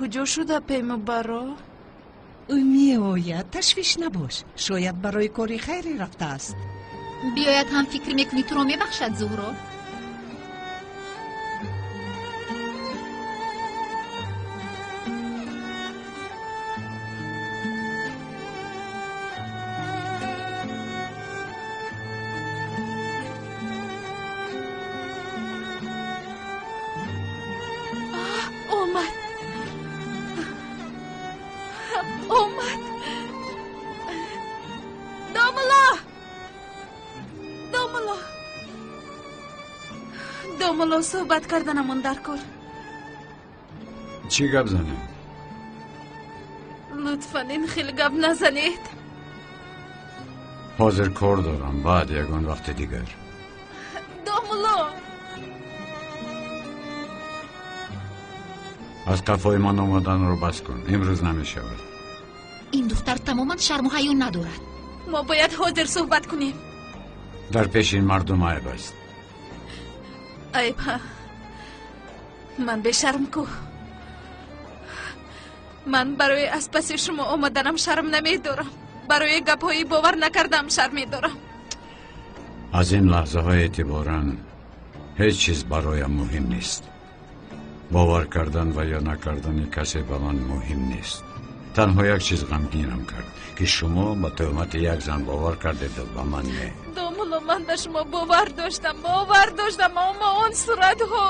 Куҷо шуда Пемубаро? Ӯ меояд, ташвиш набош. Шояд барои кори хайре рафтааст. Биёяд ҳам фикр мекунӣ туро мебахшад, Зуҳро? Домулло, суҳбат карданамон дар кор. Чӣ гап занем? Лутфан ин хел гап назанед. Ҳозир кор дорам, баъд ягон вақти дигар. Домулло! Аз қафои ман омаданро бас кун, имрӯз намешавад. Ин духтар тамоман шарму ҳаё надорад. Мо бояд ҳозир суҳбат кунем. Дар пеши ин мардум айб аст. Айб, ҳа. Ман бешарм ку. Ман барои аз паси шумо омаданам шарм намедорам. Барои гапҳои бовар накардам шарм медорам. Аз ин лаҳзаҳо эътиборан ҳеҷ чиз бароям муҳим нест. Бовар кардан ва ё накардани касе ба ман муҳим нест. Танҳо як чиз ғамгинам кард, ки шумо ба туҳмати як зан бовар кардед ба ман не. Домулло, ман ба шумо бовар доштам, бовар доштам, аммо он суратҳо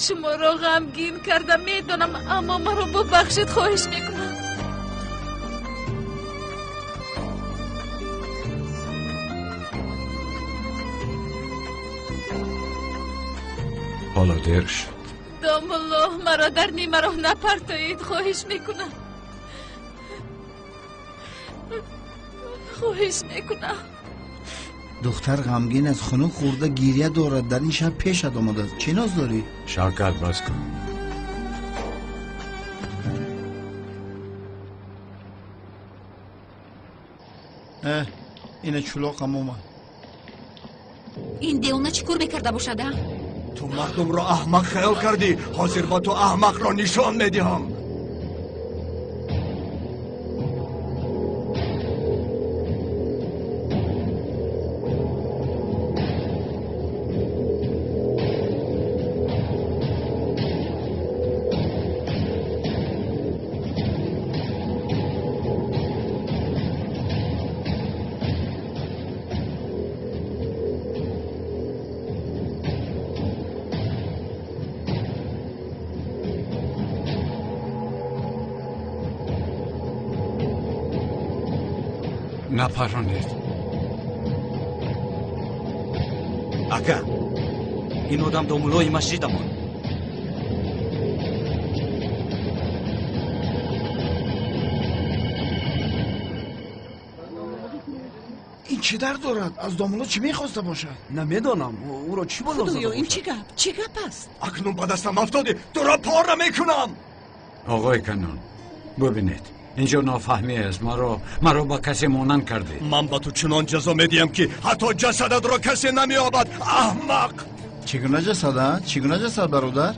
шуморо ғамгин кардам, медонам, аммо маро бубахшед, хоҳиш мекунам. Ҳоло дер шуд. Домулло, маро дар нимароҳ напартоед, хоҳиш мекунам. Хоҳиш мекунам. Духтар ғамгин аст, хунук хӯрда гиря дорад, дар ин шаб пешат омадааст. Чӣ ноз дорӣ? Шавкат, бас кун. Ина чулоқам омад. Ин девона чӣ кор мекарда бошад, а? Ту мардумро аҳмақ хаёл кардӣ, ҳозир ба ту аҳмақро нишон медиҳам. Напаронед. Ака, ин одам домуллои масҷидамон. Ин чӣ дард дорад? Аз домулло чӣ мехоста бошад? Намедонам, ӯро чӣ бало зада Худоё, ин бошад? чӣ гап? Чӣ гап аст? Акнун ба дастам афтодӣ, туро пора мекунам. Оғои Канон, бубинед, инҷо нофаҳмӣ аст. Маро ба касе монанд кардед. Ман ба ту чунон ҷазо медиҳам, ки ҳатто ҷасадатро касе намеёбад, аҳмақ. Чӣ гуна ҷасад, а? Чӣ гуна ҷасад, бародар?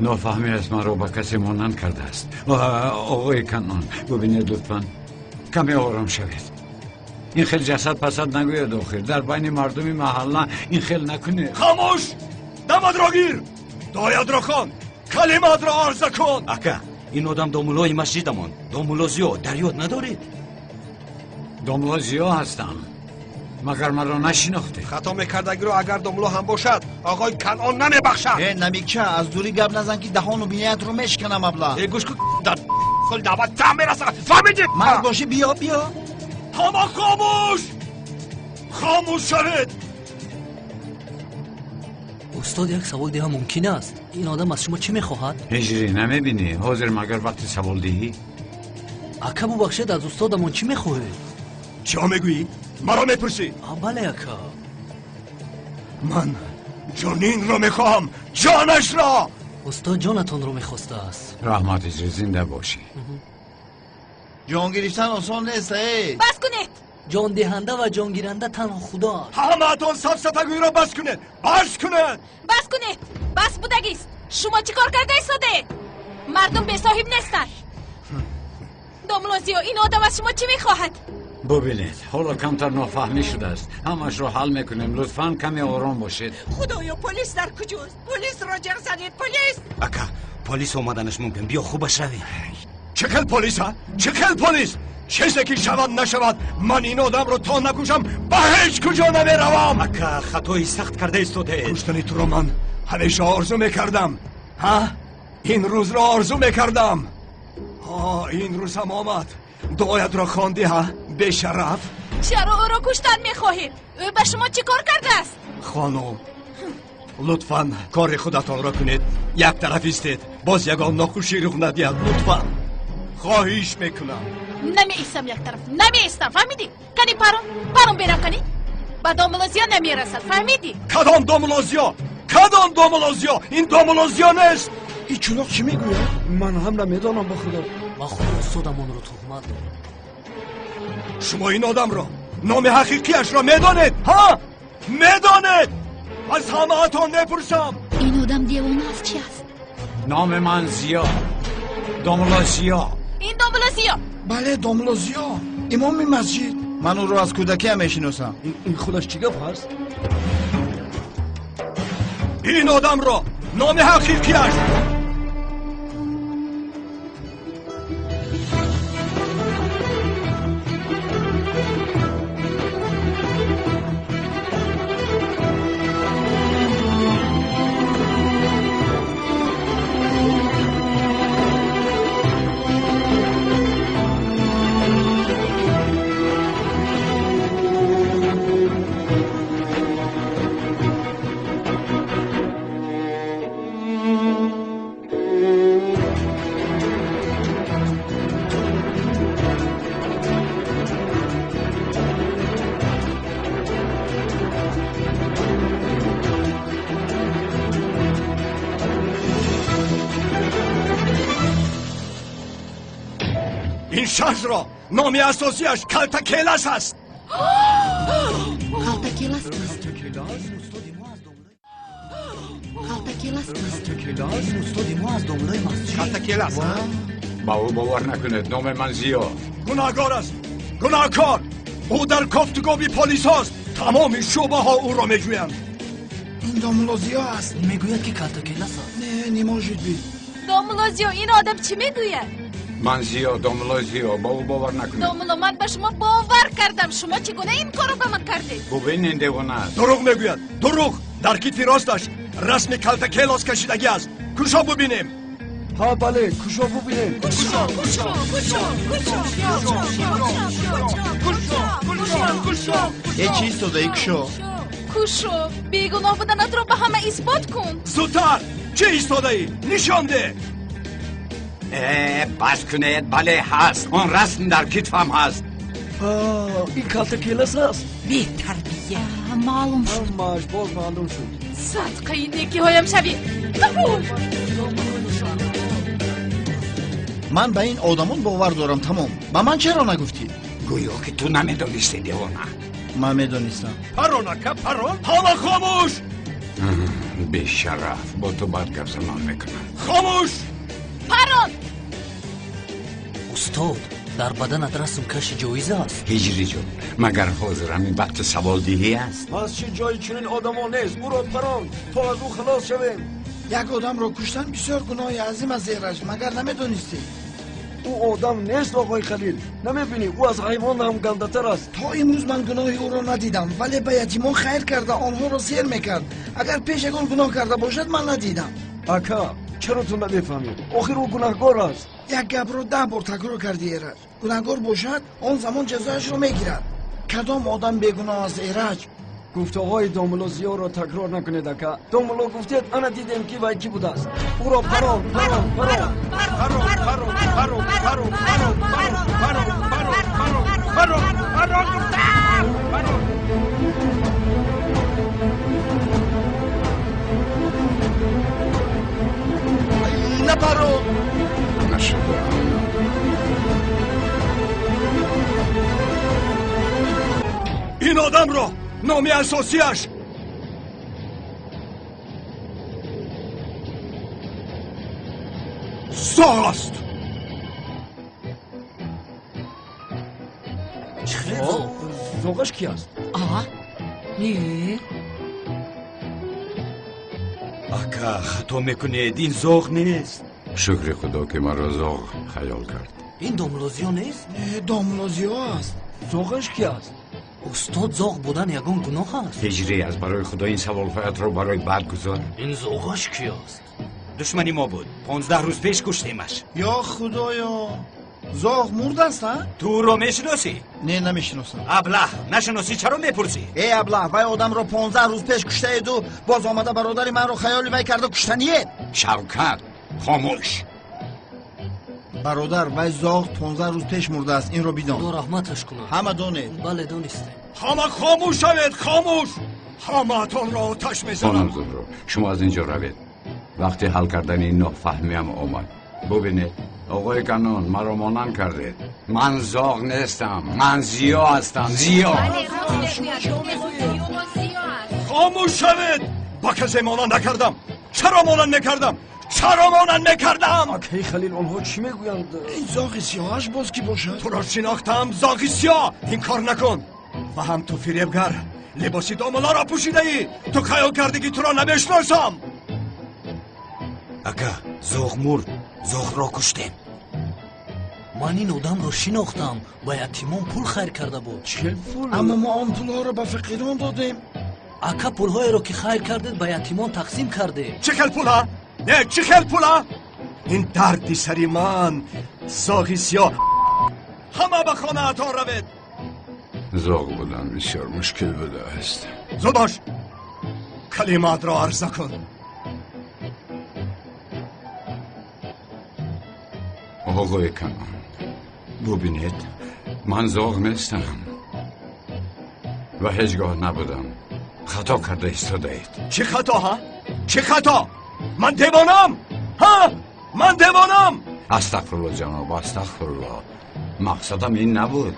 Нофаҳмӣ аст, маро ба касе монанд кардааст. Оғои Канон, бубинед, лутфан каме ором шавед. Ин хел ҷасад пасад нагӯяд охир. Дар байни мардуми маҳалла ин хел накунед. Хомӯш! Дамадро гир! Дуоятро хон! Калимаатро арза кун! Ака, ин одам домуллои масҷидамон. Домулло Зиё, дар ёд надоред? Домулло Зиё ҳастам. Магар маро нашинохтед? Хато мекардагиро агар домулло ҳам бошад, оғои Канон намебахшад. Э, намикча, аз дурӣ гап назан, ки даҳону биниятро мешканам, абла. Э, гӯш кун, дар хол даъват там мерасад. Фаҳмидӣ? Мард бошӣ, биё, биё. Ҳама хомӯш! Хомӯш шавед! Устод, як савол диҳам мумкин аст? Ин одам аз шумо чӣ мехоҳад? Ҳиҷрӣ, намебинӣ? Ҳозир магар вақти савол диҳӣ? Ака, бубахшед, аз устодамон чӣ мехоҳед? Чӣ мегӯӣ? Маро мепурсӣ? Бале, ака. Ман ҷонинро мехоҳам, ҷонашро! Устод ҷонатонро мехостааст. Раҳмат, Ҳиҷрӣ, зинда бошӣ. Ҷон гирифтан осон нест, эй! Бас кунед! Ҷондиҳанда ва ҷонгиранда танҳо Худо аст. Ҳамаатон сафсатагӯиро бас кунед, бас кунед, бас кунед. Бас будагист. Шумо чӣ кор карда истодаед? Мардум бесоҳиб нестанд. Домулло Зиё, ин одам аз шумо чӣ мехоҳад? Бубинед, ҳоло камтар нофаҳмӣ шудааст. Ҳамашро ҳал мекунем. Лутфан каме ором бошед. Худоё, полис дар куҷост? Полисро ҷеғ занед, полис! Ака, полис омаданаш мумкин. Биё хубаш равем. Чӣ хел полис, а? Чӣ хел полис? Чизе ки шавад нашавад, ман ин одамро то накушам ба ҳеҷ куҷо намеравам. Ака, хатои сахт карда истодаед. Куштани туро ман ҳамеша орзу мекардам. Ҳа? Ин рӯзро орзу мекардам. Ин рӯз ҳам омад. Дуоятро хонди, ҳа? Бешараф. Чаро ӯро куштан мехоҳед? Ӯ ба шумо чӣ кор кардааст? Хонум, лутфан кори худатонро кунед. Як тараф истед. Боз ягон нохушӣ рух надиҳад. Лутфан. Хоҳиш мекунам. Намеистам як тараф, намеистам, фаҳмидӣ? Кани парон, парон берам кани. Ба домулло Зиё намерасад, фаҳмидӣ? Кадом домулло Зиё? Кадом домулло Зиё? Ин домулло Зиё нест. Ин чуноқ чӣ мегӯяд? Ман ҳам намедонам, ба Худо. Ба Худо устодамонро туҳмат дорад. Шумо ин одамро, номи ҳақиқиашро медонед, ҳа? Медонед? Аз ҳамаатон мепурсам. Ин одам девона аст, чи аст? Номи ман Зиё, домулло Зиё. Ин домулло Зиё? Бале, домулло Зиё, имоми масҷид. Ман ӯро аз кӯдакиам мешиносам. Ин худаш чӣ гап ҳаст? Ин одамро, номи ҳақиқиаш. Ин шахсро номи асосиаш Калтакелас аст. Калтакелас кист? Калтакелас кист? Устоди мо аз домуллои масҷид. Калтакелас, ба ӯ бовар накунед. Номи ман Зиё. Гунаҳкор аст, гунаҳкор. Ӯ дар кофтугоби полисҳост. Тамоми шӯъбаҳо ӯро меҷӯянд. Ин домулло Зиё аст. Мегӯяд ки Калтакелас аст. Не, не может быть. Домулло Зиё, ин одам чӣ мегӯяд? Ман Зиё, домулло Зиё, ба ӯ бовар накунед. Домулло, ман ба шумо бовар кардам. Шумо чӣ гуна ин корро ба ман кардед? Бубин, ин девона аст. Дурӯғ мегӯяд, дурӯғ. Дар китфи росташ расми Калтакелос кашидагӣ аст. Кушо бубинем. Ҳа, бале, кушо бубинем. Кушо, кушо, кушо, кушо, кушо, кушо, кушо. Э, чӣ истодаи, кушо? Кушо, бегуноҳ буданатро ба ҳама исбот кун. Зудтар, чӣ истодаӣ? Нишон деҳ. Бас кунед, бале ҳаст. Он расм дар китфам ҳаст. Ин Калтакелас аст. Бетарбия. Маълум шуд. Ҳамааш боз маълум шуд. Садқаи некиҳоям шавӣ. Ман ба ин одамон бовар дорам, тамом. Ба ман чаро нагуфтӣ? Гӯё ки ту намедонистӣ, девона. Ман медонистам. Парон, ака, парон. Ҳама хомӯш. Бешараф, бо ту бад гап занон мекунам. Хомӯш. Парон. Устод, дар баданат расм каши ҷоиз аст? Ҳиҷри ҷон, магар ҳозир ҳамин вақти саволдиҳӣ аст? Масҷид ҷои чунин одамо нест. Ӯро парон то аз ӯ халос шавем. Як одамро куштан бисёр гуноҳи азим аст, Эраҷ, магар намедонистӣ? Ӯ одам нест, оқои Халил. Намебинӣ, ӯ аз ҳайвон ҳам гандатар аст. То имрӯз ман гуноҳи ӯро надидам, вале ба ятимон хайр карда онҳоро сер мекард. Агар пеш ягон гуноҳ карда бошад, ман надидам. Ака, чаро ту намефаҳмӣ? Охир ӯ гунаҳкор аст. Як гапро 10 бор такрор карди, Эраҷ. Гунаҳкор бошад, он замон ҷазояшро мегирад. Кадом одам бегуноҳ аст, Эраҷ? Гуфтаҳои домулло Зиёро такрор накунед, ака. Домулло гуфтед, ана дидем ки вай кӣ будааст. Ӯро парон, парон, парон. Парон, парон, парон, парон, парон, парон, парон, парон, парон, парон, парон, гуфтам! Парон. Напарон. Нашуда. Одамро номи асосиаш зоғ аст. Чӣ хел зоғ? Зоғаш ки аст? Не. Ака, хато мекунед, ин зоғ нест. Шукри Худо ки маро зоғ хаёл кард. Ин домулло Зиё нест? Не, домулло Зиё аст. Зоғаш ки аст? Устод, зоғ будан ягон гуноҳ аст? Ҳиҷрӣ аз барои Худо ин саволҳоятро барои баъд гузор. Ин зоғаш ки аст? Душмани мо буд. 15 рӯз пеш куштемаш. Ё Худоё, зоғ мурдааст, а? Ту ӯро мешиносӣ? Не, намешиносам. Аблаҳ, нашиносӣ чаро мепурсӣ? Э аблаҳ, вай одамро 15 рӯз пеш куштаеду боз омада бародари манро хаёли вай карда куштаниед. Шавкат, хомӯш. Бародар, вай зоғ 15 рӯз пеш мурдааст, инро бидон. Худо раҳматаш кунад. Ҳама донед. Бале, донистем. Ҳама хомӯш шавед, хомӯш. Ҳамаатонро оташ мезанам. Хонум Зуҳро, шумо аз инҷо равед. Вақти ҳал кардани ин нофаҳмиам омад. Бубинед, оғои Канон, маро монанд кардед. Ман зоғ нестам, ман Зиё ҳастам, Зиё. Хомӯш шавед! Ба касе монанд накардам. Чаро монанд мекардам? Чаро монанд мекардам? Акаи Халил, онҳо чӣ мегӯянд? Ин зоғи сиёҳаш боз ки бошад? Туро шинохтам, зоғи сиёҳ! Ин кор накун. Ва ҳам ту фиребгар, либоси домуллоро пӯшидаӣ. Ту хаёл кардӣ ки туро намешиносам. Ака, зоғ мурд, зоғро куштем. Ман ин одамро шинохтам, ба ятимон пул хайр карда буд. Чӣ пул? Аммо мо он пулҳоро ба фақирон додем. Ака, пулҳоеро ки хайр кардед ба ятимон тақсим кардед. Чӣ хел пула? Не, чӣ хел пула? Ин дарди сари ман, зоғи сиёҳ. Ҳама ба хонаатон равед. Зоғ будан бисёр мушкил будааст. Зуд бош, калимаатро арза кун. Оғои Канон, бубинед, ман зоғ нестам ва ҳеҷ гоҳ набудам. Хато карда истодаед. Чӣ хато, ҳа? Чӣ хато? Ман девонам? Ҳа? Ман девонам? Астағфирулло, ҷаноб, астағфирулло. Мақсадам ин набуд.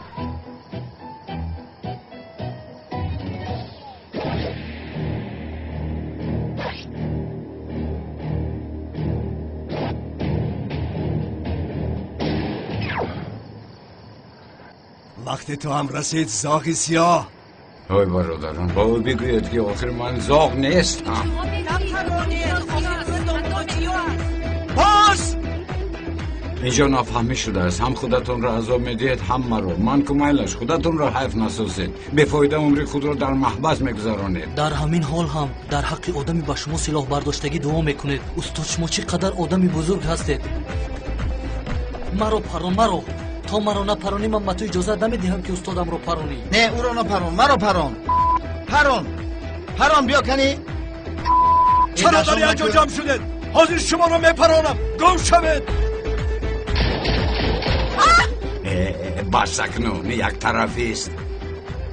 Вақте ту ҳам расид, зоғи сиёҳ. Ой бародарон, ба ӯ бигӯед ки охир ман зоғ нестам. Бас! Инҷо нофаҳмӣ шудааст. Ҳам худатонро азоб медиҳед, ҳам маро. Ман кумайлаш, худатонро ҳайф насозед. Бефоида умри худро дар маҳбас мегузаронед. Дар ҳамин ҳол ҳам дар ҳаққи одами ба шумо силоҳ бардоштагӣ дуо мекунед. Устод, шумо чӣ қадар одами бузург ҳастед. Маро парон, маро. То маро напаронӣ, ман ба ту иҷозат намедиҳам ки устодамро паронӣ. Не, ӯро напарон, маро парон. Парон, парон, биё кани. Чаро дар як ҷо ҷамъ шудед? Ҳозир шуморо мепаронам. Гум шавед. Бас акнун, яктарафист.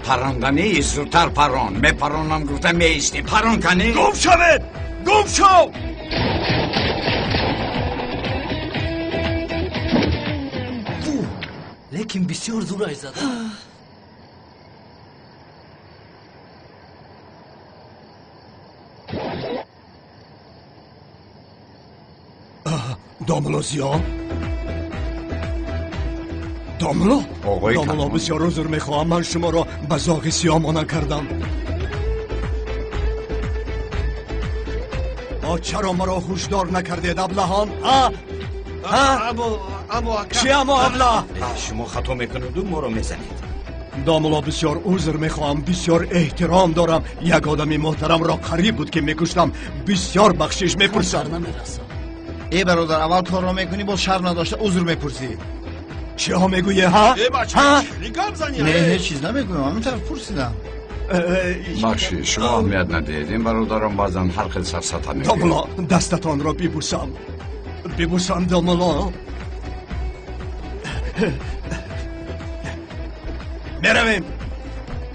Паронданӣ зудтар парон. Мепаронам гуфта меистӣ. Парон кани. Гум шавед, гум шав. Лекин бисёр зӯраш зада. Домулло Зиё, домулло, оғои домулло, бисёр узр мехоҳам, ман шуморо ба зоғи сиёҳ монанд кардам. Чаро маро ҳушдор накардед, аблаҳон? Чӣ амо аблаҳ? Шумо хато мекунеду моро мезанед. Домулло, бисёр узр мехоҳам, бисёр эҳтиром дорам. Як одами муҳтарамро қариб буд ки мекуштам. Бисёр бахшиш мепурсам. Э бародар, аввал корро мекунӣ, боз шарм надошта узр мепурсӣ. Чиҳо мегӯӣ, ҳа? Не, ҳеҷ чиз намегӯям, ҳамин тавр пурсидам. Бахшиш, шумо аҳамият надиҳед. Ин бародарон баъзан ҳар хел сафсата мегӯянд. Домулло, дастатонро бибусам, бибусам, домулло. Меравем.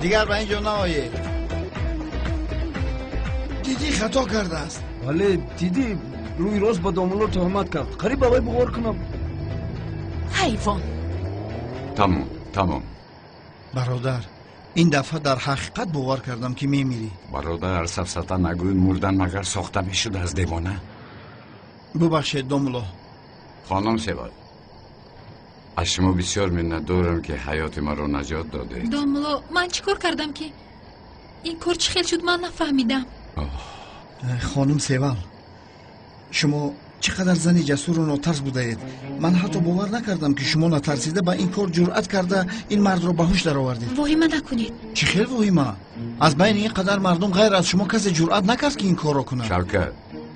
Дигар ба ин ҷо наоед. Дидӣ, хато кардааст. Бале, дидӣ, рӯи рост ба домулло туҳмат кард. Қариб ба вай буғор кунам. Ҳайвон. Тамом, тамом. Бародар, Ин дафъа дар ҳақиқат бовар кардам, ки мемирӣ. Бародар, сафсата нагӯй, мурдан магар сохта мешуд аз девона? Бубахшед, домулло. Хонум Севал, аз шумо бисёр миннатдорам, ки ҳаёти маро наҷот додед. Домулло, ман чӣ кор кардам, ки ин кор чӣ хел шуд, ман нафаҳмидам. Хонум Севал, шумо чӣ қадар зани ҷасуру нотарс будаед. Ман ҳатто бовар накардам, ки шумо натарсида ба ин кор ҷуръат карда ин мардро ба ҳуш даровардед. Воҳима накунед. Чӣ хел воҳима? Аз байни ин қадар мардум ғайр аз шумо касе ҷуръат накард, ки ин корро кунад. Шавкат,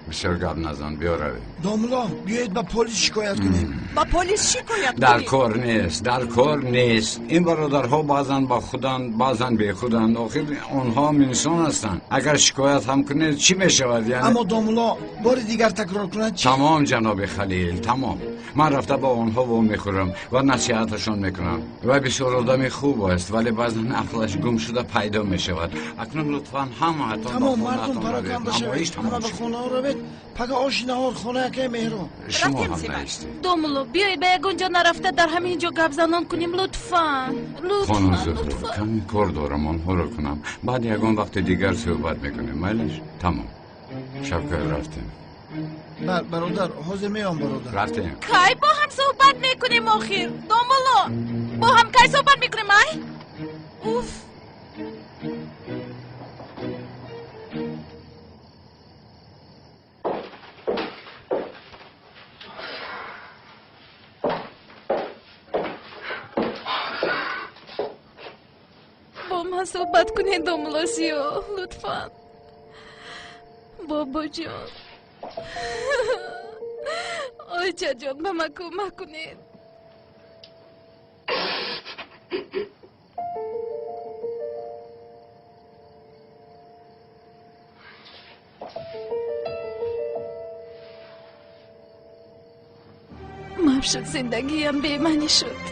бисёр гап назан, биё равем. Домулло, биёед ба полис шикоят кунем. Ба полис шикоят кунем? Дар кор нест, дар кор нест. Ин бародарҳо баъзан ба худанд, баъзан бехуданд. Охир онҳо ҳам инсон ҳастанд. Агар шикоят ҳам кунед, чӣ мешавад? Яъне аммо домулло, бори дигар такрор кунад чӣ? Тамом, ҷаноби Халил, тамом. Ман рафта бо онҳо вомехӯрам ва насиҳаташон мекунам. Ва бисёр одами хуб аст, вале баъзан ақлаш гум шуда пайдо мешавад. Акнун лутфан ҳамаатон ба Тамом, мардум хонаатон равед. пароканда шавед, Намоиш ҳама тамом ба шуд. хонаҳо равед. Пага оши наҳор хонаи акаи Меҳрон. Шумо Рафтем, ҳам Севал. наистед. Домулло, биёед ба ягон ҷо нарафта дар ҳамин ҷо гапзанон кунем, лутфан. Хонум Лутфан, Зуҳро, лутфан. каме кор дорам, онҳоро кунам. Баъд ягон вақти дигар суҳбат мекунем. Майлаш? Тамом. Шавкат, рафтем. Бародар, ҳозир меом, бародар. Рафтем. Кай бо ҳам суҳбат мекунем охир? Домулло, бо ҳам кай суҳбат мекунем, ай? Уф. Бо ман суҳбат кунед, домулло Зиё, лутфан. Бобоҷон, ойчаҷон, ба ман кӯмак кунед. Маф шуд, зиндагиям бемаънӣ шуд.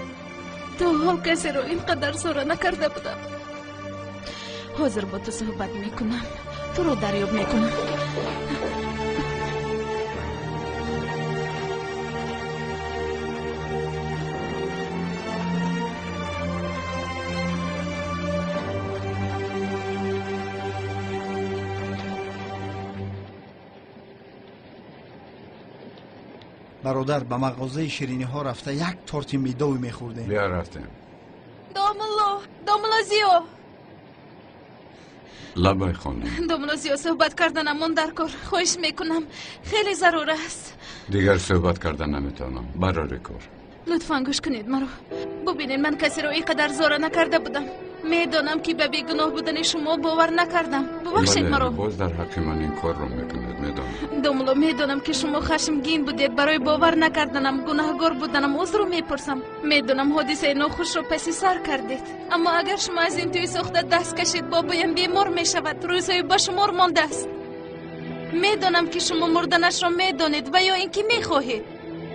То ҳол касеро ин қадар зора накарда будам. Ҳозир бо ту суҳбат мекунам, туро дарёб мекунам. Бародар, ба мағозаи шириниҳо рафта як торти медовӣ мехӯрдем. Биё рафтем. Домулло, домулло Зиё. Лабай, хонум. Домулло Зиё, суҳбат карданамон дар кор, хоҳиш мекунам, хеле зарур аст. Дигар суҳбат карда наметавонам. Барори кор. Лутфан гӯш кунед маро. Бубинед, ман касеро ин қадар зора накарда будам. Медонам, ки ба бегуноҳ будани шумо бовар накардам. Бубахшед Бале, маро. Боз дар ҳаққи ман ин корро мекунед, медонам. Домулло, медонам, ки шумо хашмгин будед барои бовар накарданам, гунаҳгор буданам узру мепурсам. Медонам, ҳодисаи нохушро паси сар кардед. Аммо агар шумо аз ин тӯй сохта даст кашед, бобоям бемор мешавад, рӯзҳои ба шумор мондааст. Медонам, ки шумо мурданашро медонед ва ё ин ки мехоҳед.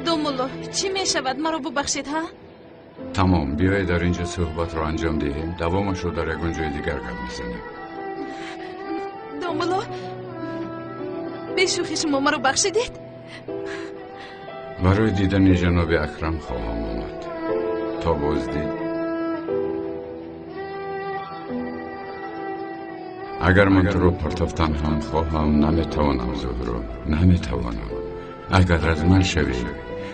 Домулло, чӣ мешавад, маро бубахшед, ҳа? Тамом, биёед дар инҷо суҳбатро анҷом диҳем, давомашро дар ягон ҷои дигар гап мезанем. Домулло, бешӯхӣ шумо маро бахшидед? Барои дидани ҷаноби Акрам хоҳам омад. То боздид. Агар ман туро партофтан ҳам хоҳам, наметавонам, Зуҳро, наметавонам. Агар аз ман шавӣ,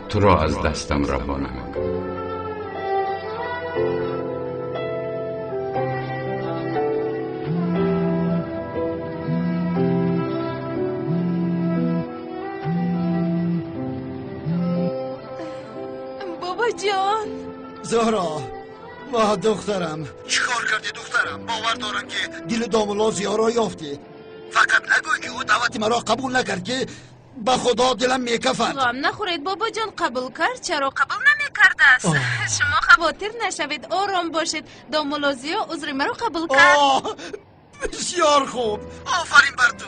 туро аз дастам раҳо намекунам. Бобоҷон. Зуҳро, воҳ, духтарам, чӣ кор кардӣ, духтарам? Бовар дорам, ки дили домулло Зиёро ёфтӣ. Фақат нагӯй, ки ӯ даъвати маро қабул накард, ки ба худо дилам мекафад. Ғам нахӯред, бобоҷон, қабул кард. Чаро қабул намекардааст? Шумо хавотир нашавед, ором бошед. Домулло Зиё узри маро қабул кард. Оҳ, бисёр хуб, офарин бар ту.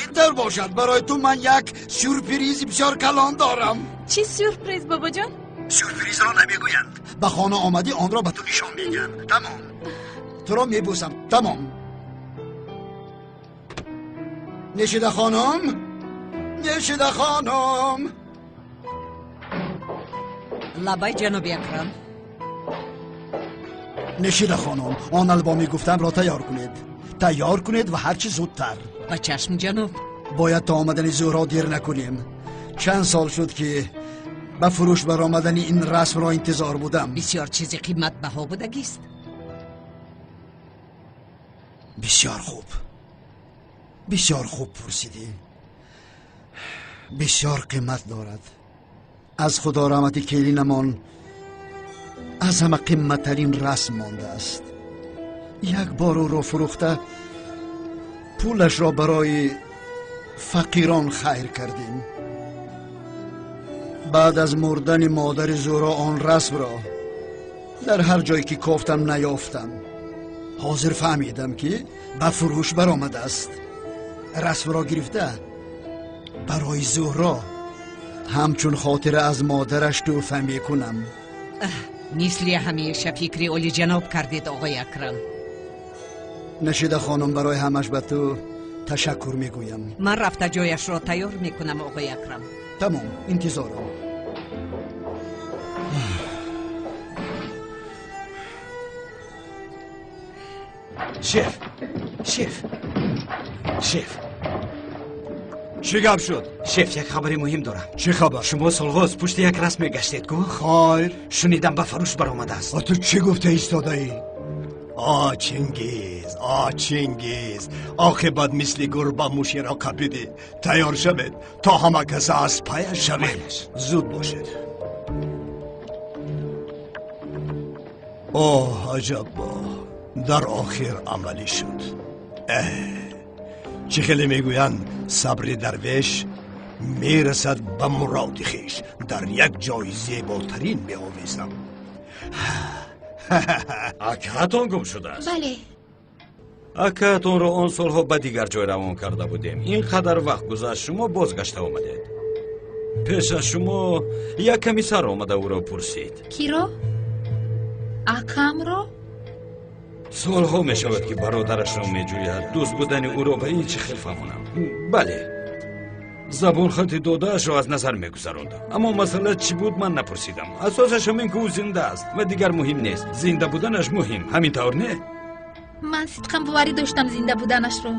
Ин тавр бошад, барои ту ман як сюрпризи бисёр калон дорам. Чӣ сюрприз, бобоҷон? Сюрпризро намегӯянд. Ба хона омадӣ, онро ба ту нишон медиҳам. Тамом, туро мебӯсам. Тамом. Нешида хонум, Нешида хонум. Лабай, ҷаноби Акрам. Нешида хонум, он албоми гуфтамро тайёр кунед. Тайёр кунед ва ҳарчи зудтар. Ба чашм, ҷаноб. Бояд то омадани Зуҳро дер накунем. Чанд сол шуд ки ба фурӯш баромадани ин расмро интизор будам. Бисёр чизи қиматбаҳо будагист. Бисёр хуб. Бисёр хуб пурсидӣ. Бисёр қимат дорад. Аз худо раҳмати келинамон аз ҳама қиматтарин расм мондааст. Як бор ӯро фурӯхта пулашро барои фақирон хайр кардем. Баъд аз мурдани модари Зуҳро он расмро дар ҳар ҷое ки кофтам наёфтам. Ҳозир фаҳмидам ки ба фурӯш баромадааст. Расмро гирифта барои Зуҳро ҳамчун хотира аз модараш тӯҳфа мекунам. Мисли ҳамеша фикри олиҷаноб кардед, оғои Акрам. Нашида хонум, барои ҳамаш ба ту ташаккур мегӯям. Ман рафта ҷояшро тайёр мекунам, оғои Акрам. Тамом, интизорам. Шеф, шеф, шеф. Чӣ гап шуд? Шеф, як хабари муҳим дорам. Чӣ хабар? Шумо солҳост пушти як расм мегаштед ку? Хайр. Шунидам ба фурӯш баромадааст. А ту чӣ гуфта истодаӣ? А Чингиз, а Чингиз, оқибат мисли гурба мушеро қапидӣ. Тайёр шавед, то ҳама каса аз паяш шавем. Зуд бошед. Оҳ, аҷаббо, дар охир амалӣ шуд. Чӣ хеле мегӯянд, сабри дарвеш мерасад ба муроди хеш. Дар як ҷои зеботарин меовезам. Акаатон гум шудааст? Бале. Акаатонро он солҳо ба дигар ҷой равон карда будем. Ин қадар вақт гузашт, шумо бозгашта омадед. Пеш аз шумо як комиссар омада ӯро пурсид. Киро? Акамро? Солҳо мешавад ки бародарашро меҷӯяд. Дӯст будани ӯро ба ин чӣ хел фаҳмонам? Бале, забонхати додаашро аз назар мегузарондам. Аммо масъала чӣ буд, ман напурсидам. Асосаш ҳамин ки ӯ зинда аст ва дигар муҳим нест. Зинда буданаш муҳим, ҳамин тавр не? Ман сидқан боварӣ доштам зинда буданашро.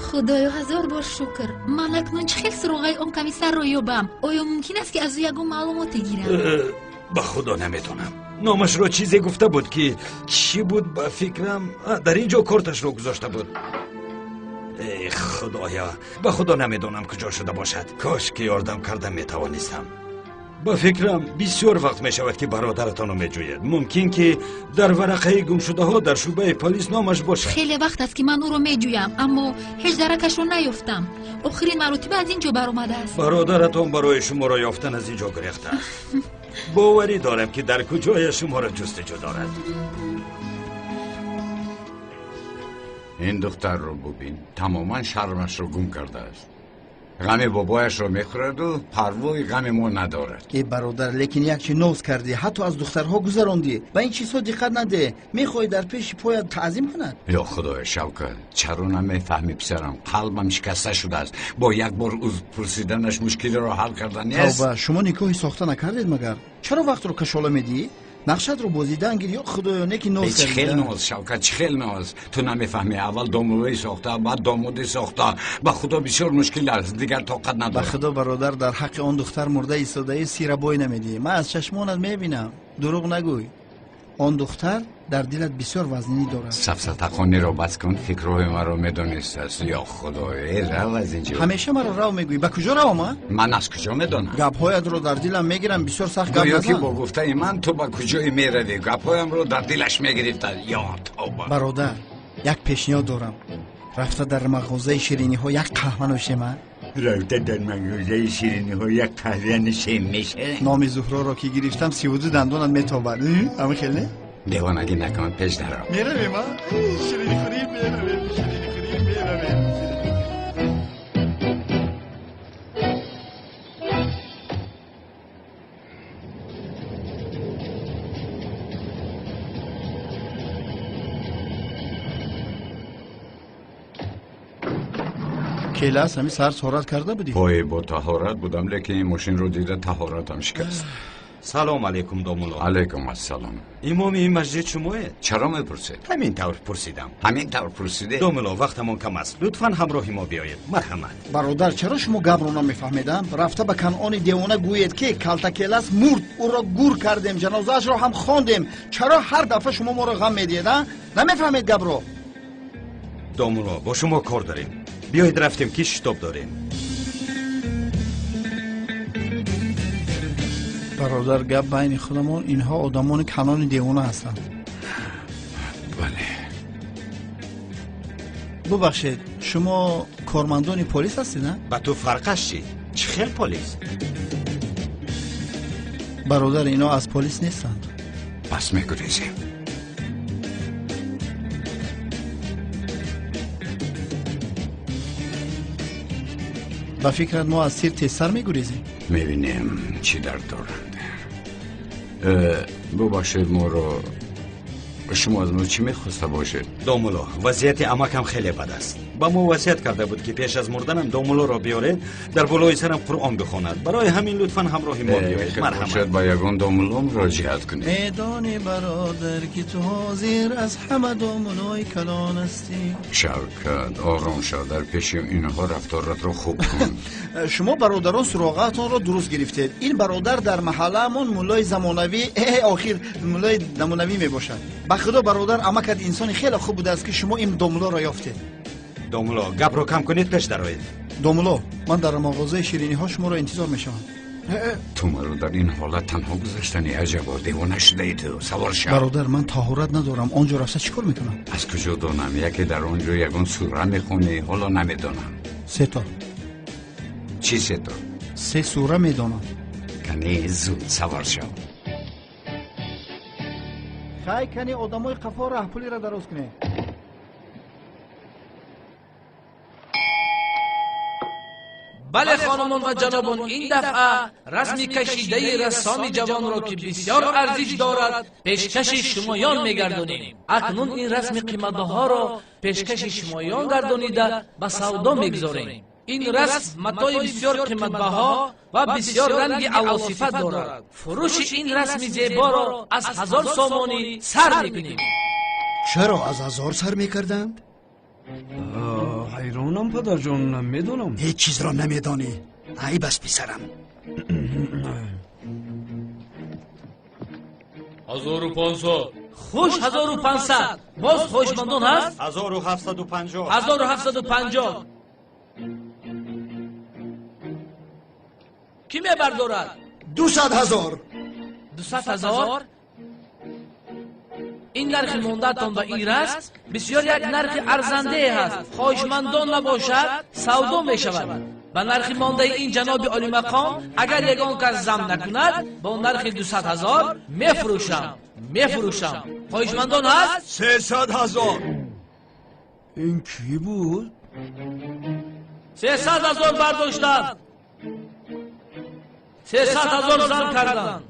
Худоё, ҳазор бор шукр. Ман акнун чӣ хел суроғаи он комиссарро ёбам? Оё мумкин аст ки аз ӯ ягон маълумоте гирам? Ба худо намедонам. Номашро чизе гуфта буд ки чӣ буд, ба фикрам дар ин ҷо корташро гузошта буд. Эй худоё, ба худо намедонам куҷо шуда бошад. Кош ки ёрдам карда метавонистам. Ба фикрам бисёр вақт мешавад ки бародаратонро меҷӯяд. Мумкин ки дар варақаи гумшудаҳо дар шӯъбаи полис номаш бошад. Хеле вақт аст ки ман ӯро меҷӯям, аммо ҳеҷ даракашро наёфтам. Охирин маротиба аз ин ҷо баромадааст. Бародаратон барои шуморо ёфтан аз ин ҷо гурехтааст. Боварӣ дорам ки дар куҷоя шуморо ҷустуҷӯ дорад. Ин духтарро бубин, тамоман шармашро гум кардааст. Ғами бобояшро мехӯраду парвои ғами мо надорад. Э бародар, лекин як чи ноз кардӣ, ҳатто аз духтарҳо гузарондӣ. Ба ин чизҳо диққат наде. Мехоҳӣ дар пеши поят таъзим кунад? Ё худоё, Шавкат, чаро намефаҳмӣ писарам? Қалбам шикаста шудааст. Бо як бор узр пурсиданаш мушкилиро ҳал карда нест. Тавба, шумо никоҳи сохта накардед магар? Чаро вақтро кашола медиҳӣ? Нақшатро бозидан гир. Ё худоё, неки ноз кардӣ. Чӣ хел ноз, Шавкат, чӣ хел ноз? Ту намефаҳмӣ. Аввал домулои сохта, баъд домоди сохта. Ба худо бисёр мушкил аст, дигар тоқат надорам. Ба худо бародар, дар ҳаққи он духтар мурда истодаӣ сира бой намедиҳӣ. Ман аз чашмонат мебинам. Дурӯғ нагӯй. Он духтар дар дилат бисёр вазнинӣ дорад. Сафсатахониро бас кун, фикрҳои маро медонистааст. Ё худоё, рав аз инҷо. Ҳамеша маро рав мегӯӣ. Ба куҷо равам, а? Ман аз куҷо медонам? Гапҳоятро дар дилам мегирам, бисёр сахт гап назан. Гӯё ки назан. бо гуфтаи ман ту ба куҷое меравӣ. Гапҳоямро дар дилаш мегирифта. Ё тавба. Бародар, як пешниҳод дорам. Рафта дар мағозаи шириниҳо як қаҳва нӯшем, а? Рафта дар мағозаи шириниҳо як қаҳва нӯшем, мешавем? Номи Зуҳроро ки гирифтам, 32 дандонат метобад. Ҳамин хел не? Девонагӣ накун, пеш даро. Меравем, а? Ширинихӯрӣ меравем, ширинихӯрӣ меравем. Келас, ҳамин саҳар таҳорат карда будӣ? Пой бо таҳорат будам, лекин ин мошинро дида таҳоратам шикаст. Салом алейкум, домулло. Алейкум ассалом. Имоми ин масҷид шумоед? Чаро мепурсед? Ҳамин тавр пурсидам. Ҳамин тавр пурсидед? Домулло, вақтамон кам аст. Лутфан ҳамроҳи мо биёед. Марҳамат. Бародар, чаро шумо гапро намефаҳмед? Рафта ба Канъони девона гӯед, ки калтакелас мурд, ӯро гур кардем, ҷанозаашро ҳам хондем. Чаро ҳар дафъа шумо моро ғам медиҳед, а? Намефаҳмед гапро? Домулло, бо шумо кор дорем. Биёед рафтем, ки шитоб дорем. Бародар, гап байни худамон, инҳо одамони Канъони девона ҳастанд. Бале. Бубахшед, шумо кормандони полис ҳастед, а? Ба ту фарқаш чӣ? Чӣ хел полис? Бародар, ино аз полис нестанд. Пас мегурезем. Ба фикрат мо аз тир тезтар мегурезем? Мебинем чӣ дард доранд. Бубахшед моро, шумо аз мо чӣ мехоста бошед? Домулло, вазъияти амакам хеле бад аст. Ба мо васият карда буд, ки пеш аз мурданам домуллоро биёред, дар болои сарам Қуръон бихонад. Барои ҳамин лутфан ҳамроҳи мо биёед. Марҳамат. Шояд ба ягон домулло муроҷиат кунед. Медонӣ бародар, ки ту ҳозир аз ҳама домуллои калон ҳастӣ. Шавкат, ором шав, дар пеши инҳо рафторатро хуб кун. Шумо бародарон суроғаатонро дуруст гирифтед. Ин бародар дар маҳаллаамон муллои замонавӣ, охир муллои намунавӣ мебошад. Ба худо бародар, амакат инсони хеле хуб будааст, ки шумо ин домуллоро ёфтед. Домулло, гапро кам кунед, пеш дароед. Домулло, ман дар мағозаи шириниҳо шуморо интизор мешавам. Ту маро дар ин ҳолат танҳо гузаштани, аҷабо, девона шудаи ту. Савор шав. Бародар, ман таҳорат надорам. Он ҷо рафта чӣ кор мекунам? Аз куҷо донам? Яке дар он ҷо ягон сура мехонӣ, ҳоло намедонам. Се то. Чӣ се то? Се сура медонам. Кани зуд савор шав. Хай, кани одамои қафо раҳпулиро дароз кунед. Бале, хонумон ва ҷанобон, ин дафъа расми кашидаи рассоми ҷавонро, ки бисёр арзиш дорад, пешкаши шумоён мегардонем. Акнун ин расми қиматбаҳоро пешкаши шумоён гардонида ба савдо мегузорем. Ин расм матои бисёр қиматбаҳо ва бисёр ранги аълосифат дорад. Фурӯши ин расми зеборо аз 1000 сомонӣ сар мекунем. Чаро аз 1000 сар мекарданд? Ҳайронам, падарҷон, намедонам. Ҳеҷ чизро намедонӣ. Айб аст, писарам. 1500. Хуш, 1500. Боз хоҳишмандон ҳаст? 1750. 1750. Кӣ мебардорад? 200 000. 200 000? Ин нархи мондаатон ба ин расм бисёр як нархи арзандае ҳаст. Хоҳишмандон набошад, савдо мешавад. Ба нархи мондаи ин ҷаноби олимақом агар ягон кас зам накунад, бо нархи 200 000 мефурӯшам. Мефурӯшам. Хоҳишмандон ҳаст? 300 000. Ин кӣ буд? 300 000 бардоштанд. 300 000 зам карданд.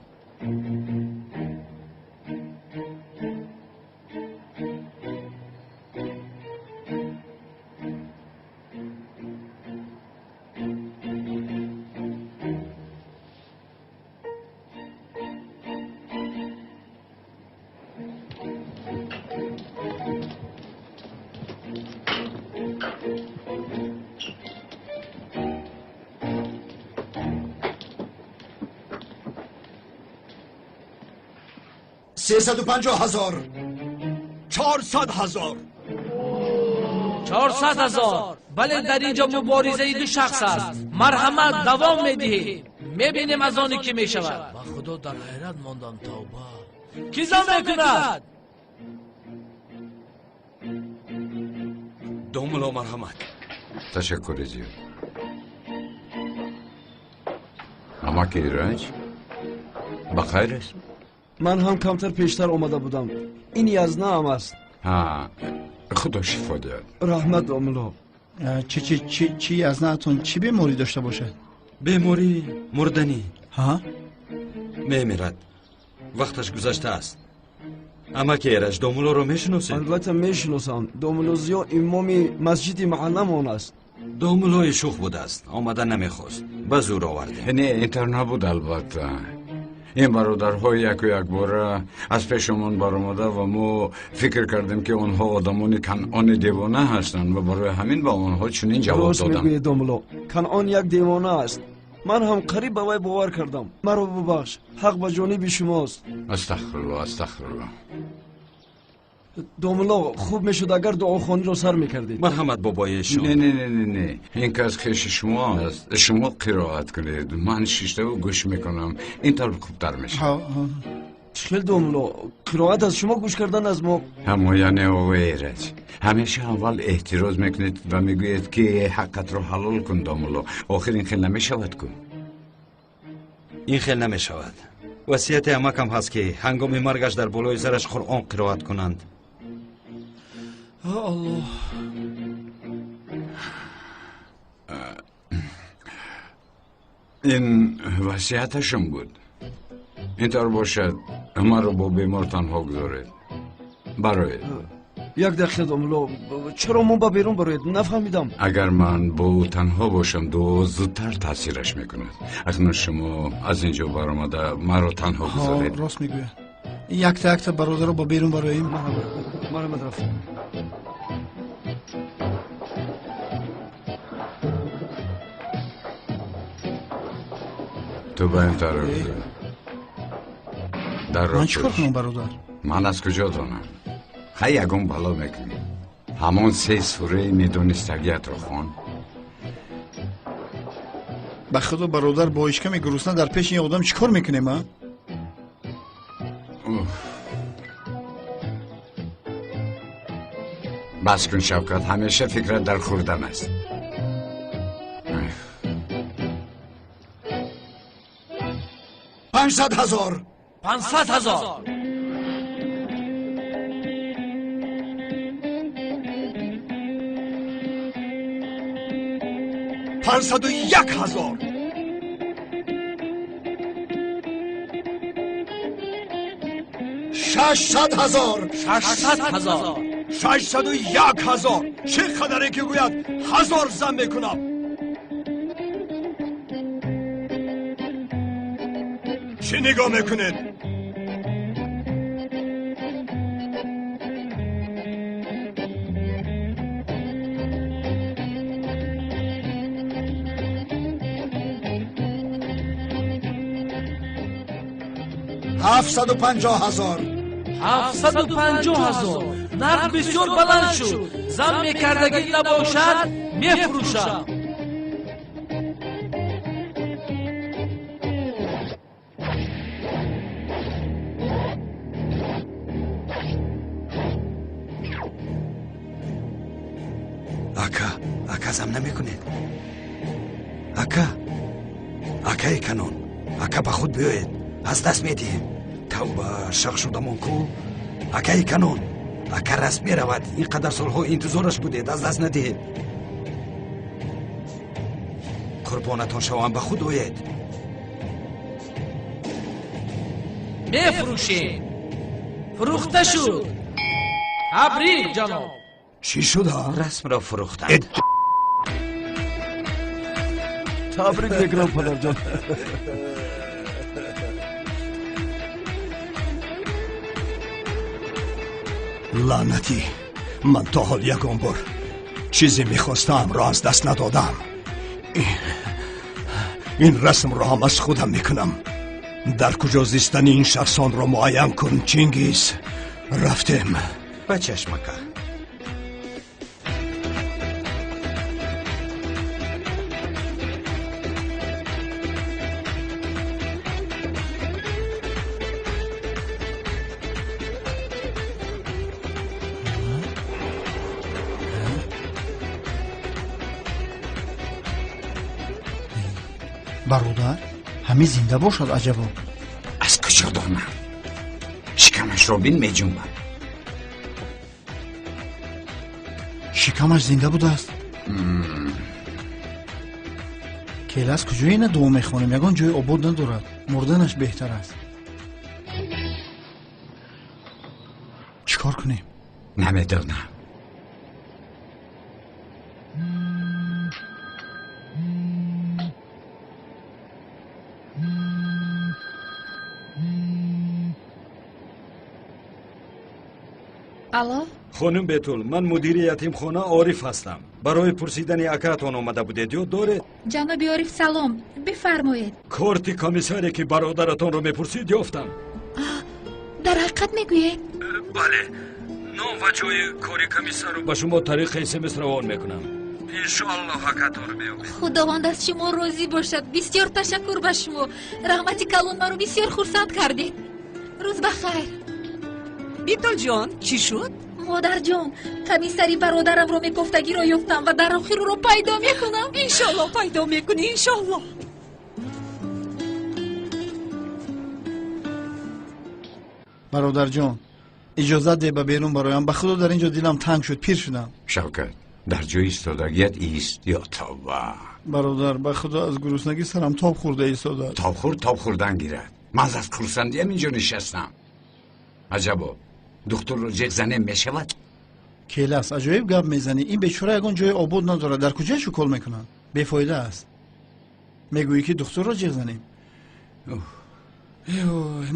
سیصد و پنجاه هزار. 400 000. 400 000. бале, дар ин ҷо муборизаи ду шахс аст. Марҳамат, давом медиҳем. Мебинем аз оне ки мешавад. Ба худо дар ҳайрат мондам, тавба. Кӣ зам мекунад? Домулло, марҳамат. Ташаккури зиёд. Амаки Ираҷ, ба хайр аст? Ман ҳам камтар пештар омада будам. Ин язнаам аст. Худо шифо диҳад. Раҳмат, домулло. Чи чи чи чи язнаатон чӣ беморӣ дошта бошад? Беморӣ мурданӣ. Ҳа? Мемирад. Вақташ гузаштааст. Амаки Эраҷ, домуллоро мешиносед? Албатта мешиносам. Домулло Зиё имоми масҷиди маҳалламон аст. Домуллои шух будааст, омада намехост, ба зӯр овардем. Не, ин тавр набуд, албатта. Ин бародарҳо яку якбора аз пешамон баромада ва мо фикр кардем, ки онҳо одамони Канъони девона ҳастанд ва барои ҳамин ба онҳо чунин ҷавоб Рост додам. мегӯед, домулло, Канъон як девона аст. Ман ҳам қариб ба вай бовар кардам. Маро бубахш, ҳақ ба ҷониби шумост. Астағфирулло, астағфирулло. Домулло, хуб мешуд, агар дуохониро сар мекардед. Марҳамат, бобои шон. Не, не, не, не, не, ин кас хеши шумо аст. Шумо қироат кунед, ман шиштаву гӯш мекунам, ин тавр хубтар мешавад. Чӣ хел, домулло? Қироат аз шумо, гӯш кардан аз мо. Аммо яъне, оғои Эраҷ, ҳамеша аввал эҳтироз мекунед ва мегӯед, ки ҳаққатро ҳалол кун. Домулло, охир ин хел намешавад ку. Ин хел намешавад. Васияти амакам ҳаст, ки ҳангоми маргаш дар болои сараш Қуръон қироат кунанд. Аллоҳ. Ин васияташон буд. Ин тавр бошад, маро бо бемор танҳо гузоред, бароед. Як дақиқа, домулло, чаро мо ба берун бароед? Нафаҳмидам. Агар ман бо ӯ танҳо бошам, дуо зудтар таъсираш мекунад. Акнун шумо аз ин ҷо баромада, маро танҳо гузоред. Рост мегӯяд. Якта якта бародаро ба берун бароем. Марҳамат, рафт. Ту ба ин тараф гузор. Дарро Ман чӣ кор пӯш. кунам, бародар? Ман аз куҷо донам? Хай, ягон бало мекунӣ. Ҳамон се сураи медонистагиятро хон. Ба худо, бародар, бо ишками гурусна дар пеши ин одам чӣ кор мекунем, а? Бас кун, Шавкат, ҳамеша фикрат дар хӯрдан аст. 500 000. 500 000. 501 000. 600 000. 600 000. 601 000. Чӣ қадаре ки гӯяд, ҳазор зам мекунам. Чӣ нигоҳ мекунед? 750 000. 750 000. Нарх бисёр баланд шуд. Зам мекардагӣ набошад, мефурӯшам. Ака, ака, зам намекунед? Ака, акаи Канон, ака, ба худ биёед, аз даст медиҳем. Тавба, шақ шудамон ку. Акаи Канон, ака, раст меравад. Ин қадар солҳо интизораш будед, аз даст надиҳед. Қурбонатон шавам, ба худ оед. Мефурӯшем. Фурӯхта шуд. Табрик, ҷаноб. Чӣ шуда? Расмро фурӯхтанд. Табрик мекунам, падарҷон. Лаънатӣ, ман то ҳол ягон бор чизе мехостаамро аз даст надодам. Ин расмро ҳам аз худам мекунам. Дар куҷо зистани ин шахсонро муайян кун, Чингиз. Рафтем. Ба чашм, ака. Бародар, ҳамин зинда бошад аҷабо? Аз куҷо донам? Шикамашро бин, меҷунбад. Шикамаш зинда будааст. Келас, куҷо ина дуо мехонем? Ягон ҷои обод надорад. Мурданаш беҳтар аст. Чӣ кор кунем? Намедонам. Алло? Хонум Бетул, ман мудири ятимхона Ориф ҳастам. Барои пурсидани акаатон омада будед, ёд доред? Ҷаноби Ориф, салом. Бифармоед. Корти комиссаре ки бародаратонро мепурсид ёфтам. Дар ҳақиқат мегӯед? Бале. Ном ва ҷои кори комиссарро ба шумо тариқи СМС равон мекунам. Иншоаллоҳ акатонро меёбед. Худованд аз шумо розӣ бошад. Бисёр ташаккур ба шумо. Раҳмати калон, маро бисёр хурсанд кардед. Рӯз ба хайр. Битулҷон, чӣ шуд? Модарҷон, комиссари бародарамро мекофтагиро ёфтам ва дар охир ӯро пайдо мекунам. Иншоаллоҳ пайдо мекунӣ, иншоаллоҳ. Бародарҷон, иҷозат деҳ ба берун бароям. Ба худо дар ин ҷо дилам танг шуд, пир шудам. Шавкат, дар ҷои истодагият ист. Ё тавба. Бародар, ба худо аз гуруснагӣ сарам тоб хӯрда истодааст. Тоб хӯрд, тоб хӯрдан гирад. Ман аз хурсандиям инҷо нишастам. Аҷабо, духтурро ҷеғ занем мешавад? Келас, аҷоиб гап мезанӣ. Ин бечора ягон ҷои обод надорад. Дар куҷояш укол мекунанд? Бефоида аст. Мегӯӣ ки духтурро ҷеғ занем?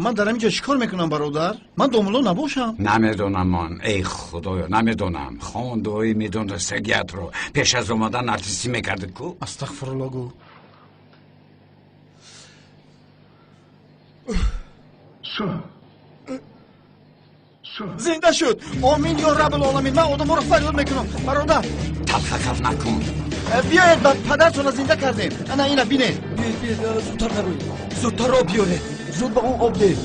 Ман дар ҳамин ҷо чӣ кор мекунам, бародар? Ман домулло набошам. Намедонам ман, эй худоё, намедонам. Хон дуои медонистагиятро пеш аз омадан артистӣ мекардӣ ку? Астағфирулло гӯ. Зинда шуд. Омин ё раббул-оламин. Ман одамҳоро фарёд мекунам. Бародар, талхакаф накун. Биёед, ба падартонро зинда кардем. Ана ина бинед. Биёед, зудтар дароед. Зудтар об биёред. Зуд ба он об деҳ.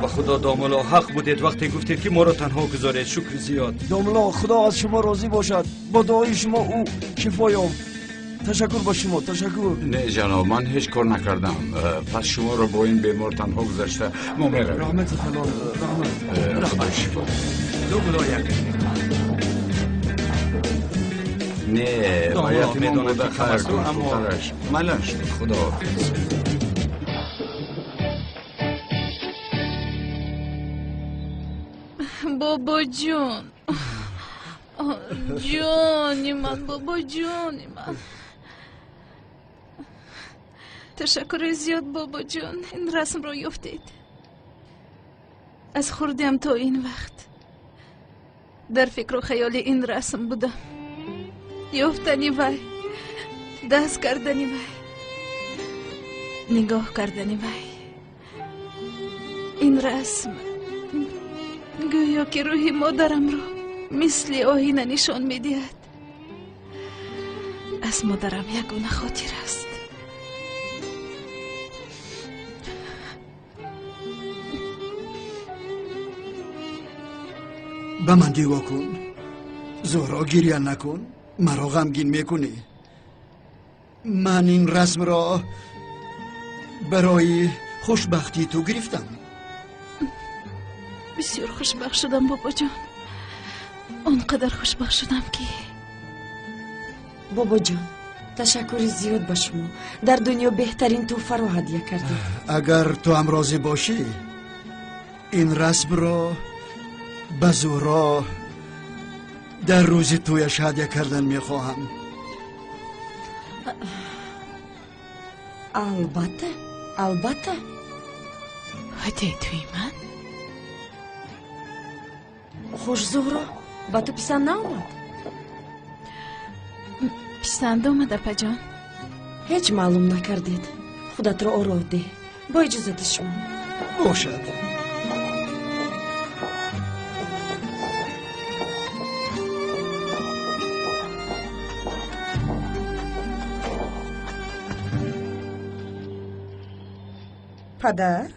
Ба худо домулло, ҳақ будед вақте гуфтед ки моро танҳо гузоред. Шукри зиёд. Домулло, худо аз шумо розӣ бошад. Бо дуои шумо ӯ шифо ёфт. Ташаккур ба шумо, ташаккур. Не ҷаноб, ман ҳеҷ кор накардам. Пас шуморо бо ин бемор танҳо гузашта мо меравем. Раҳмати калон, раҳмат. Худо шифо. Домулло як. Не, ба ятимон буда хайр кун, хубтараш. Малаш, худоҳофиз. Бобоҷон, ҷони ман, бобоҷони ман. Ташаккури зиёд, бобоҷон, ин расмро ёфтед. Аз хурдиам то ин вақт дар фикру хаёли ин расм будам. Ёфтани вай, даст кардани вай, нигоҳ кардани вай. Ин расм гӯё ки рӯҳи модарамро мисли оина нишон медиҳад. Аз модарам ягона хотир аст. Ба ман дигоҳ кун, Зуҳро, гиря накун, маро ғамгин мекунӣ. Ман ин расмро барои хушбахтии ту гирифтам. Бисёр хушбахт шудам, бобоҷон. Он қадар хушбахт шудам ки. Бобоҷон, ташаккури зиёд ба шумо. Дар дунё беҳтарин тӯҳфаро ҳадя кардед. Агар ту ҳам розӣ бошӣ, ин расмро ба Зуҳро дар рӯзи тӯяш ҳадя кардан мехоҳам. Албатта, албатта. Ҳадяи тӯи ман? Хуш, Зуҳро, ба ту писанд наомад? Писанд омад, апаҷон. Ҳеҷ маълум накардед. Худатро ороҳ деҳ. Бо иҷозати шумо. Бошад. Падар?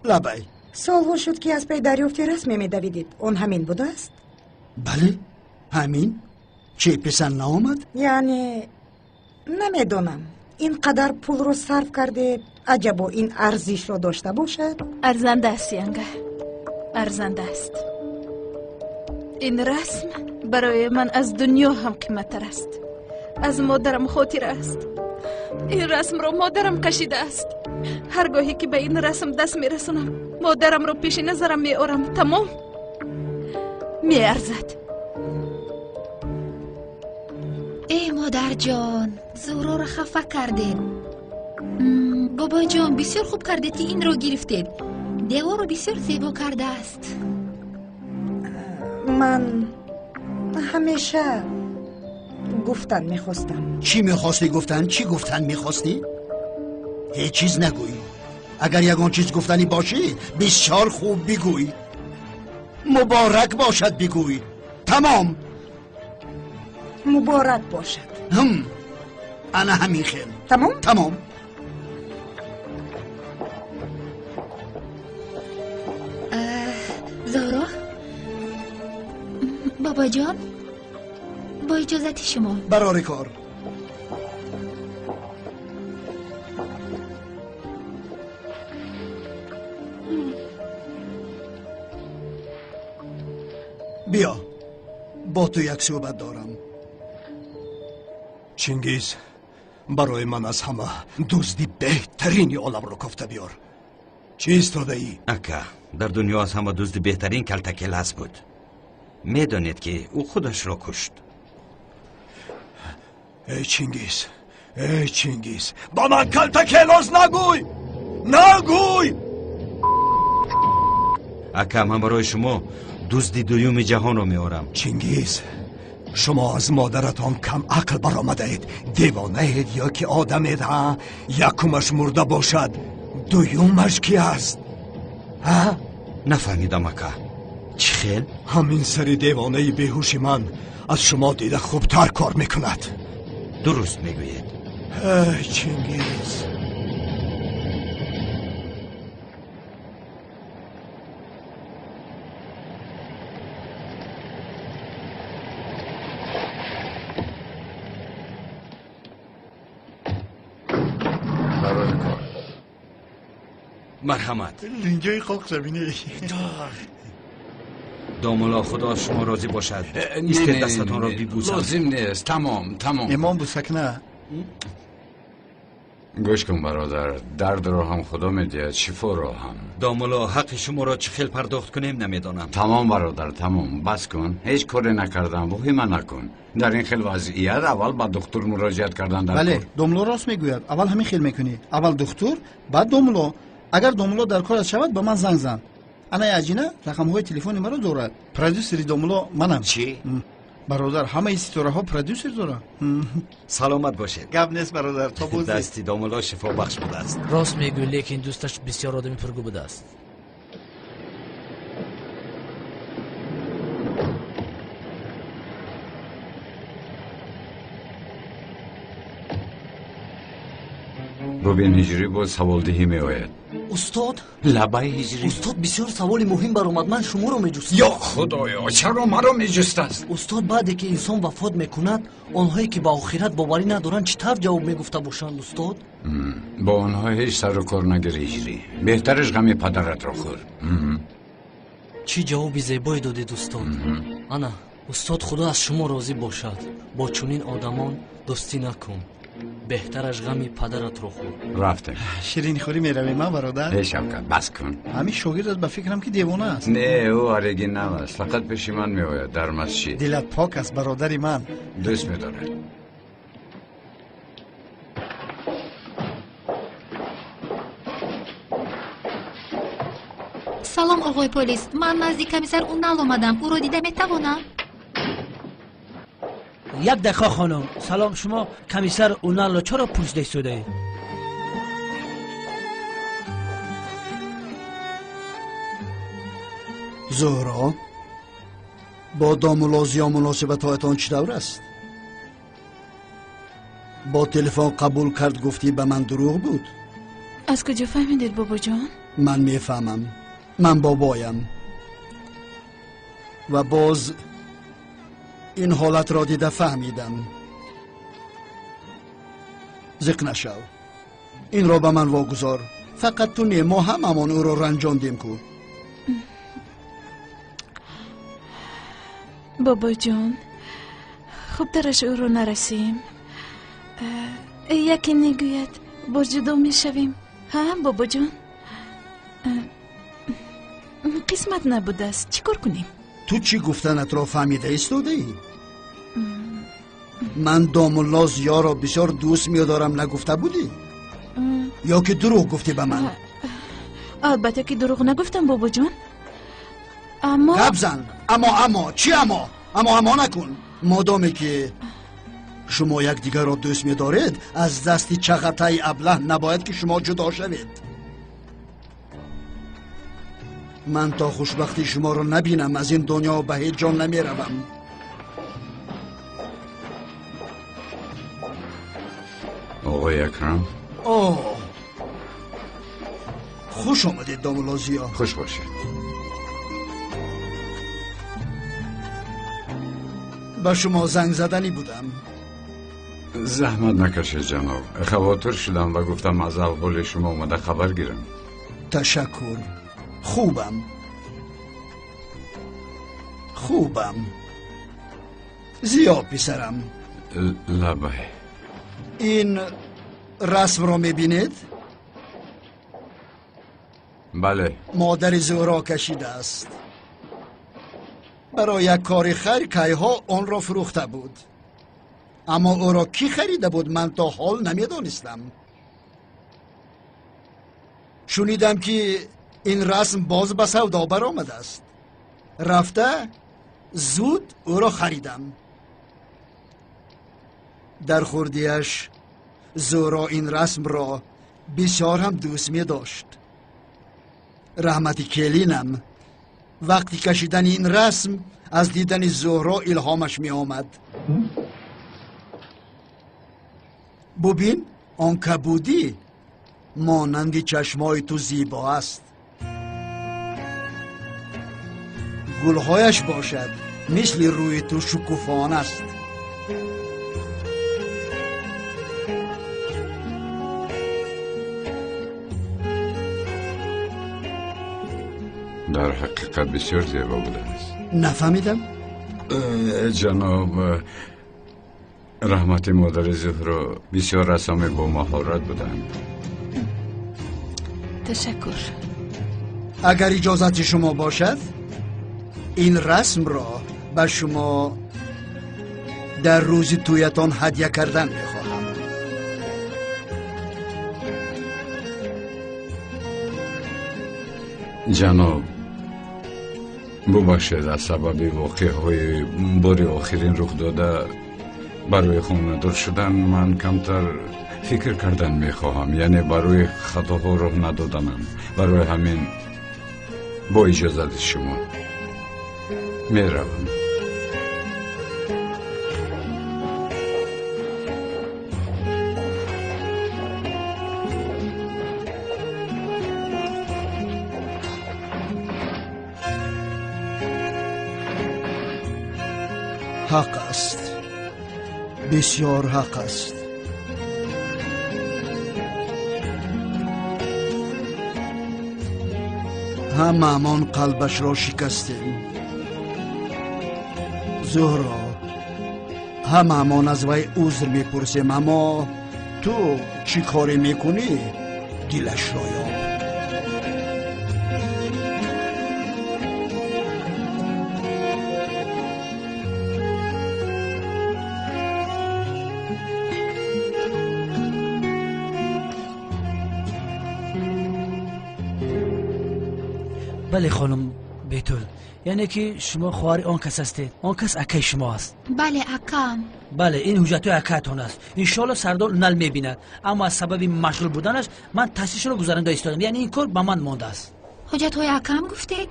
Лабай. Солҳо шуд ки аз пай дарёфти расме медавидед. Он ҳамин будааст? Бале, ҳамин. Чӣ, писанд наомад? Яъне намедонам. Ин қадар пулро сарф кардед, аҷабо ин арзишро дошта бошад? Арзанда аст, янга. Арзанда аст. Ин расм барои ман аз дунё ҳам қиматтар аст. Аз модарам хотир аст. Ин расмро модарам кашидааст. Ҳар гоҳе ки ба ин расм даст мерасонам, модарамро пеши назарам меорам. Тамом, меарзад. Эй модарҷон, Зуҳроро хафа кардед. Бобоҷон, бисёр хуб кардед ки инро гирифтед. Деворро бисёр зебо кардааст. Ман ҳамеша гуфтан мехостам. Чӣ мехостӣ гуфтан? Чӣ гуфтан мехостӣ? Ҳеҷ чиз нагӯй. Агар ягон чиз гуфтанӣ бошӣ, бисёр хуб бигӯй. Муборак бошад бигӯй. Тамом. Муборак бошад. Ана ҳамин хел. Тамом? Тамом. Зоҳро, бобоҷон, бо иҷозати шумо. Барори кор. Биё, бо ту як суҳбат дорам. Чингиз, барои ман аз ҳама дузди беҳтарини оламро кофта биёр. Чӣ истодаӣ? Ака, дар дунё аз ҳама дузди беҳтарин Калтакелас буд. Медонед, ки ӯ худашро кушт. Эй Чингиз, эй Чингиз, ба ман Калтакелос нагӯй! Нагӯй! Ака, ман барои шумо дузди дуюми ҷаҳонро меорам. Чингиз, шумо аз модаратон кам ақл баромадаед. Девонаед ё ки одамед, ҳа? Якумаш мурда бошад, дуюмаш ки аст? Ҳа? Нафаҳмидам, ака. Чӣ хел? Ҳамин сари девонаи беҳуши ман аз шумо дида хубтар кор мекунад. Дуруст мегӯед. Эй Чингиз. Марҳамат. Линҷои қоқ забинӣ. Домулло, худо аз шумо розӣ бошад. Истед, дастатонро бибӯсам. Лозим нест. Тамом, тамом. Имом бусакна. Гӯш кун, бародар, дардро ҳам худо медиҳад, шифоро ҳам. Домулло, ҳаққи шуморо чӣ хел пардохт кунем намедонам. Тамом, бародар, тамом. Бас кун. Ҳеҷ коре накардам, воҳима накун. Дар ин хел вазъият аввал ба духтур муроҷиат кардан дар Бале, кор. домулло рост мегӯяд. Аввал ҳамин хел мекунӣ. Аввал духтур, баъд домулло. Агар домулло дар корат шавад, ба ман занг зан. Анаи аҷина рақамҳои телефони маро дорад. Продюсери домулло манам. Чӣ? Бародар, ҳамаи ситораҳо продюсер доранд. Саломат бошед. Гап нест, бародар, то боз. Дасти домулло шифобахш будааст. Рост мегӯй, лекин дӯсташ бисёр одами пургӯ будааст. Бубин, ҳиҷрӣ боз саволдиҳӣ меояд. Устод, Лабаи ҳиҷрӣ. Устод, бисёр саволи муҳим баромад. Ман шуморо меҷустам. Ё худоё, чаро маро меҷустааст? Устод, баъде ки инсон вафот мекунад, онҳое ки ба охират боварӣ надоранд, чӣ тавр ҷавоб мегуфта бошанд, устод? Бо онҳо ҳеҷ сару кор нагир, ҳиҷрӣ. Беҳтараш ғами падаратро хӯр. Чӣ ҷавоби зебое додед, устод. Ана, устод, худо аз шумо розӣ бошад. Бо чунин одамон дӯстӣ накун. Беҳтараш ғами падаратро хӯр. Рафтем. Ширинихӯрӣ меравем, а, бародар? Эй Шавкат, бас кун. Ҳамин шогирдат ба фикрам ки девона аст. Не, ӯ оригинал аст. Фақат пеши ман меояд дар масҷид. Дилат пок аст, бародари ман. Дӯст медорад. Салом, оғои полис. Ман назди комиссар Унал омадам. Ӯро дида метавонам? Як дақиқа, хонум. Салом, шумо комиссар Уналро чаро пурсида истодаед? Зуҳро, бо домулло Зиё муносибатҳоятон чӣ тавр аст? Бо телефон қабул кард, гуфтӣ ба ман дурӯғ буд? Аз куҷо фаҳмидед, бобоҷон? Ман мефаҳмам. Ман бобоям. Ва боз ин ҳолатро дида фаҳмидам. Зиқ нашав. Инро ба ман вогузор. Фақат ту не, мо ҳамамон ӯро ранҷондем ку. Бобоҷон, хубтараш ӯро нарасем. Яке мегӯяд, боз ҷудо мешавем. Ҳа, бобоҷон? Қисмат набудааст. Чӣ кор кунем? Ту чӣ гуфтанатро фаҳмида истодаӣ? Ман домулло Зиёро бисёр дӯст медорам нагуфта будӣ? Ё ки дурӯғ гуфтӣ ба ман? Албатта ки дурӯғ нагуфтам, бобоҷон. Аммо гап зан. Аммо аммо чӣ аммо? Аммо аммо накун. Модоме ки шумо якдигарро дӯст медоред, аз дасти Чағатаи аблаҳ набояд ки шумо ҷудо шавед. Ман то хушбахтии шуморо набинам, аз ин дунё ба ҳеҷ ҷо намеравам. Оғои Акрам. О, хуш омадед, домулло Зиё. Хуш бошед. Ба шумо занг заданӣ будам. Заҳмат накашед, ҷаноб. Хавотир шудам ва гуфтам аз аҳволи шумо омада хабар гирам. Ташаккур. Хубам. Хубам. Зиё писарам. Лабай. Ин расмро мебинед? Бале. Модари Зуҳро кашидааст. Барои як кори хайр кайҳо онро фурӯхта буд. Аммо ӯро кӣ харида буд, ман то ҳол намедонистам. Шунидам ки ин расм боз ба савдо баромадааст. Рафта зуд ӯро харидам. Дар хурдиаш Зуҳро ин расмро бисёр ҳам дӯст медошт. Раҳмати келинам вақти кашидани ин расм аз дидани Зуҳро илҳомаш меомад. Бубин, он кабудӣ монанди чашмои ту зебо аст. Гулҳояш бошад мисли рӯи ту шукуфон аст. Дар ҳақиқат бисёр зебо будааст. Нафаҳмидам. Ҷаноб, раҳмати модари Зуҳро бисёр рассоми бо маҳорат буданд. Ташаккур. Агар иҷозати шумо бошад, ин расмро ба шумо дар рӯзи тӯятон ҳадя кардан мехоҳам. Ҷаноб, бубахшед, аз сабаби воқеаҳои бори охирин рух дода барои хонадор шудан ман камтар фикр кардан мехоҳам, яъне барои хатоҳо роҳ надоданам. Барои ҳамин бо иҷозати шумо меравам. Ҳақ аст, бисёр ҳақ аст. Ҳамаамон қалбашро шикастем. Зуҳро, ҳамаамон аз вай узр мепурсем, аммо ту чӣ коре мекунӣ, дилашро ёб. Бале, хонум Бетул, яъне ки шумо хоҳари он кас ҳастед. Он кас акаи шумо аст. Бале, акаам. Бале, ин ҳуҷҷатҳои акаатон аст. Иншоалло сардор Унал мебинад, аммо аз сабаби машғул буданаш ман таҳсилшро гузаронда истодам. Яъне ин кор ба ман мондааст. Ҳуҷҷатҳои акаам гуфтед?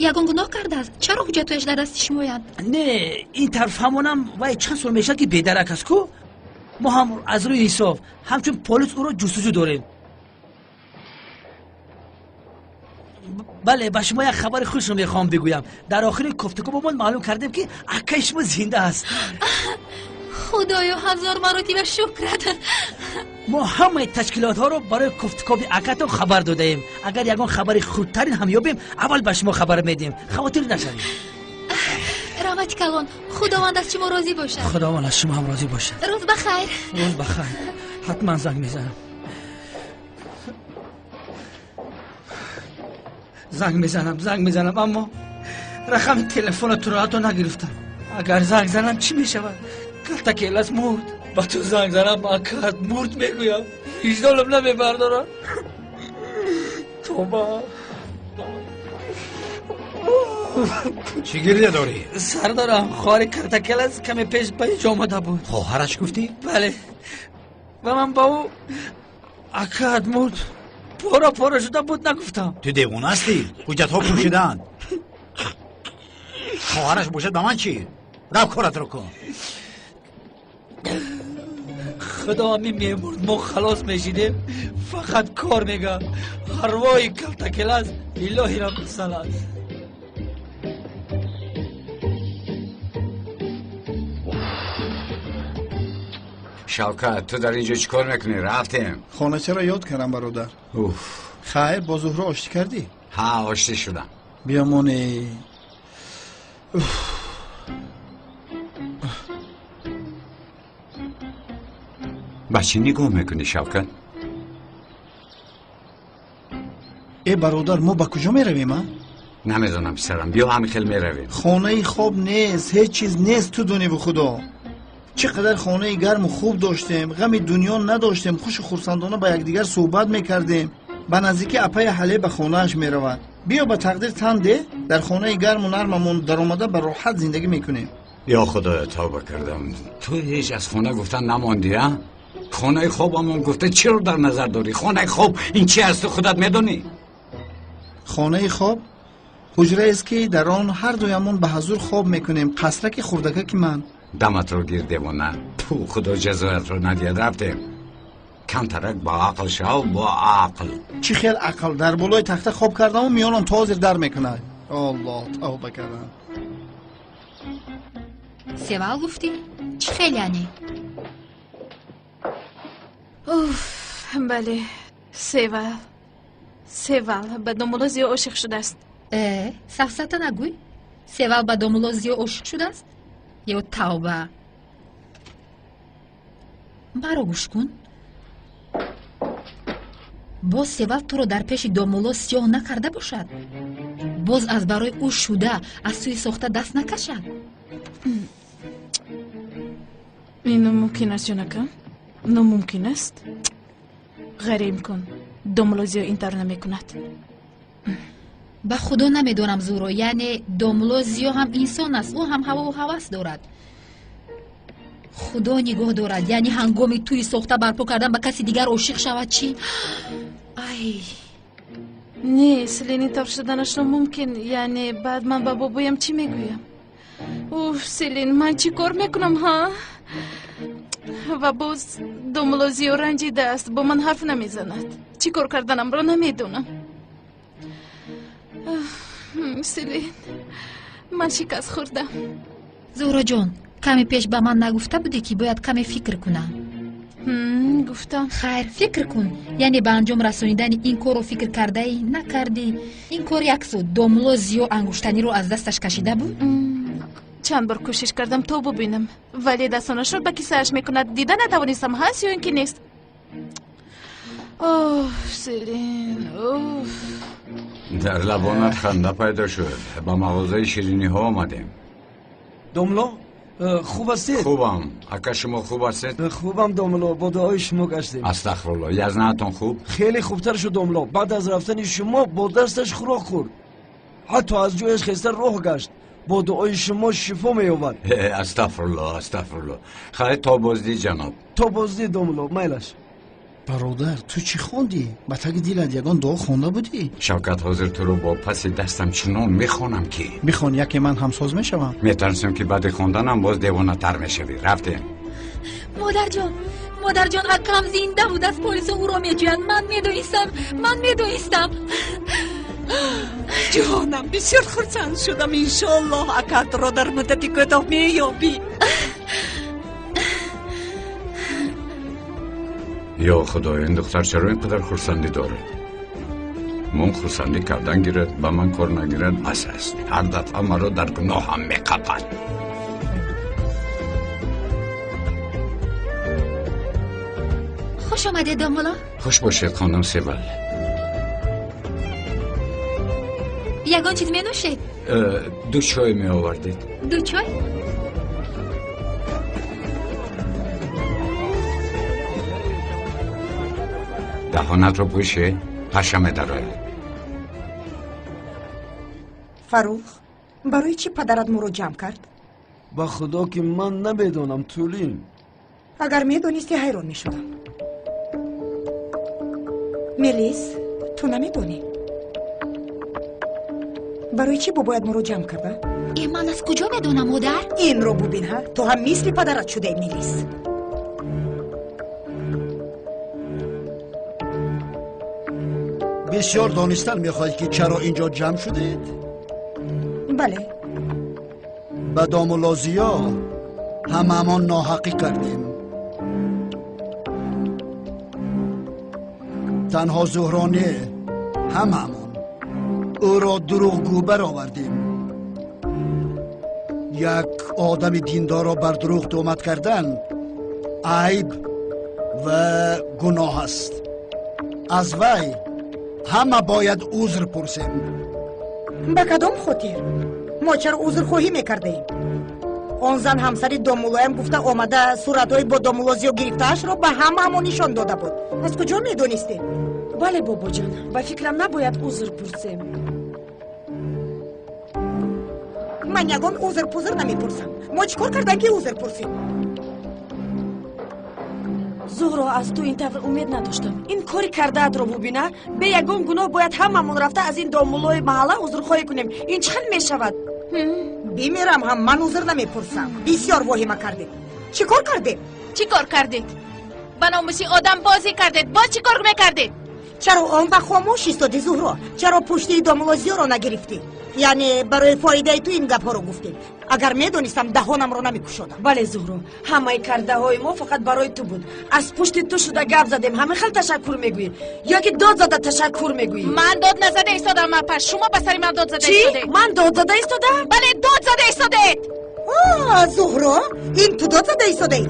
Ягон гуноҳ кардааст? Чаро ҳуҷҷатҳояш дар дасти шумоянд? Не, ин тавр фаҳмонам, вай чанд сол мешавад ки бедарак аст ку. Мо ҳам аз рӯи ҳисоб ҳамчун полис ӯро ҷустуҷӯ дорем. Бале, ба шумо як хабари хушро мехоҳам бигӯям. Дар охири кофтукобамон маълум кардем ки акаи шумо зинда аст. Худоё, ҳазор маротиба шукрат. Мо ҳамаи ташкилотҳоро барои кофтукоби акатон хабар додаем. Агар ягон хабари хурдтарин ҳам ёбем, аввал ба шумо хабар медиҳем. Хавотир нашавед. Раҳмати калон. Худованд аз шумо розӣ бошад. Худованд аз шумо ҳам розӣ бошад. Рӯз ба хайр. Рӯз ба хайр. Ҳатман занг мезанам. Занг мезанам, аммо рақами телефона туро ҳатто нагирифтам. Агар занг занам чӣ мешавад? Калтакелас мурд. Ба ту занг занам, акат мурд мегӯям. Виҷдонам намебардорам. Тоба. Чӣ гиря дорӣ? Сардорам, хоҳари Калтакелас каме пеш ба инҷо омада буд. Хоҳараш гуфтӣ? Бале. Ва ман ба ӯ акаат мурд, пора пора шуда буд нагуфтам. Ту девона ҳастӣ? Ҳуҷҷатҳо пӯшидаанд. Хоҳараш бошад, ба ман чӣ? Рав, коратро кун. Худо, ҳамин мемурд, мо халос мешидем. Фақат кор мега. Арвоҳи Калтакелас илоҳира мусалас. Шавкат, ту дар инҷо чӣ кор мекунӣ? Рафтем. Хоначаро ёд кардам, бародар. Уф. Хайр, бо Зуҳро оштӣ кардӣ? Ҳа, оштӣ шудам. Биёмоне. Ба чӣ нигоҳ мекунӣ, Шавкат? Э, бародар, мо ба куҷо меравем, а? Намедонам, писарам, биё ҳамин хел меравем. Хонаи хоб нест, ҳеҷ чиз нест, ту доневу худо. Чӣ қадар хонаи гарму хуб доштем, ғами дунё надоштем, хушу хурсандона ба якдигар суҳбат мекардем. Ба наздикӣ апаи Ҳале ба хонааш меравад. Биё, ба тақдир тан деҳ, дар хонаи гарму нармамон даромада ба роҳат зиндагӣ мекунем. Ё худоё, тавба кардам. Ту ҳеҷ аз хона гуфтан намондӣ, а? Хонаи хобамон гуфта чиро дар назар дорӣ? Хонаи хоб ин чи аст, ту худат медонӣ? Хонаи хоб ҳуҷраест, ки дар он ҳар дуямон ба ҳазур хоб мекунем, қасраки хурдакаки ман. Даматро гир, девона. Ту, худо ҷазоятро надиҳад. Рафтем. Камтарак бо ақл шав, бо ақл. Чӣ хел ақл? Дар болои тахта хоб кардаму миёнам то ҳозир дар мекунад. Аллоҳ, тавба кардам. Севал гуфтӣ? Чӣ хел яъне? Уф, бале, Севал. Севал ба домулло Зиё ошиқ шудааст. Э, сафсата нагӯй. Севал ба домулло Зиё ошиқ шудааст? Ё тавба! Маро гӯш кун. Боз Севал туро дар пеши домулло сиёҳ накарда бошад? Боз аз барои ӯ шуда аз сӯи сохта даст накашад? Ин номумкин аст, ҷонакам, номумкин аст, ғайриимкон. Домулло Зиё ин тавр намекунад. Ба худо, намедонам, Зуро. Яъне домулло Зиё ҳам инсон аст, ӯ ҳам ҳавову ҳавас дорад. Худо нигоҳ дорад, яъне ҳангоми тӯи сохта барпо кардан ба каси дигар ошиқ шавад чӣ? Ай. Не, Селин, ин тавр шуданаш номумкин. Яъне баъд ман ба бобоям чӣ мегӯям? Уф, Селин, ман чӣ кор мекунам, ҳа? Ва боз домулло Зиё ранҷидааст, бо ман ҳарф намезанад. Чӣ кор карданамро намедонам. Селин, ман шикаст хӯрдам. Зуҳроҷон, каме пеш ба ман нагуфта будӣ, ки бояд каме фикр кунам? Гуфтам. Хайр, фикр кун. Яъне ба анҷом расонидани ин корро фикр кардаӣ, накардӣ? Ин кор як су, домулло Зиё ангуштаниро аз дасташ кашида буд? Чанд бор кӯшиш кардам, то бубинам, вале дастонашро ба кисааш мекунад, дида натавонистам, ҳаст ё ин ки нест. Оф, Селин, уф. Дар лабонат ханда пайдо шуд. Ба мағозаи шириниҳо омадем. Домло, хуб ҳастед? Хубам, ака, шумо хуб ҳастед? Хубам, домло, бо дуои шумо гаштем. Астағфирулло. Язнаатон хуб? Хеле хубтар шуд, домло. Баъд аз рафтани шумо бо дасташ хӯрок хӯрд, ҳатто аз ҷояш хеста роҳ гашт. Бо дуои шумо шифо меёбад. Астағфирулло, астағфирулло. Хайр, то боздид, ҷаноб. То боздид, домло, майлаш. Бародар, ту чӣ хондӣ? Ба таги дилат ягон дуо хонда будӣ? Шавкат, ҳозир туро бо паси дастам чунон мехонам, ки Бихон, яке ман ҳамсоз мешавам. Метарсам, ки баъди хонданам боз девонатар мешавӣ. Рафтем. Модарҷон, модарҷон, акам зинда будааст, полисо ӯро меҷӯянд. Ман медонистам, ман медонистам. Ҷонам, бисёр хурсанд шудам. Иншоаллоҳ, акатро дар муддати кӯтоҳ меёбӣ. Ё худо, ин духтар чаро ин қадар хурсандӣ дорад? Мон хурсандӣ кардан гирад, ба ман кор нагирад, бас аст. Ҳар дафъа маро дар гуноҳам меқапад. Хуш омадед, домулло. Хуш бошед, хонум Севал. Ягон чиз менӯшед? Ду чой меовардед. Ду чой. Даҳонатро пӯше, паша медарояд. Фаррух. Барои чӣ падарат моро ҷамъ кард? Ба худо ки ман намедонам, Тулин. Агар медонисти, ҳайрон мешудам. Мелис, ту намедонӣ? Барои чӣ бобоят моро ҷамъ карда? Э, ман аз куҷо медонам, модар? Инро бубин, ҳа? Ту ҳам мисли падарат шудаи, Мелис. Бисёр донистан мехоҳед, ки чаро инҷо ҷамъ шудед? Бале. Ба домулло Зиё ҳамаамон ноҳақӣ кардем. Танҳо Зуҳро не, ҳамаамон ӯро дурӯғгӯ баровардем. Як одами диндорро бар дурӯғ туҳмат кардан айб ва гуноҳ аст. Аз вай ҳама бояд узр пурсем. Ба кадом хотир? Мо чаро узрхоҳӣ мекардаем? Он зан ҳамсари домуллоям гуфта омада суратҳои бо домулло Зиё гирифтаашро ба ҳамаамон нишон дода буд. Аз куҷо медонистем? Бале, бобоҷон, ба фикрам набояд узр пурсем. Ман ягон узр-пузр намепурсам. Мо чӣ кор кардам, ки узр пурсем? Зуҳро, аз ту ин тавр умед надоштам. Ин кори кардаатро бубина. Бе ягон гуноҳ бояд ҳамамон рафта аз ин домуллои маҳалла узрхоҳӣ кунем. Ин чӣ хел мешавад? Бимирам ҳам ман узр намепурсам. Бисёр воҳима кардед. Чӣ кор кардед? Чӣ кор кардед? Ба номуси одам бозӣ кардед. Боз чӣ кор мекардед? Чаро он вақт хомӯш истоди, Зуҳро? Чаро пушти домулло Зиёро нагирифтӣ? Яъне барои фоидаи ту ин гапҳоро гуфтем. Агар медонистам, даҳонамро намекушодам. Бале, Зуҳро, ҳамаи кардаҳои мо фақат барои ту буд. Аз пушти ту шуда гап задем. Ҳамин хел ташаккур мегӯӣ ё ки дод зада ташаккур мегӯӣ? Ман дод назада истодам, апа. Шумо ба сари ман дод зада истодед. Чӣ? Ман дод зада истодам? Бале, дод зада истодед. Зуҳро, ин ту дод зада истодаӣ?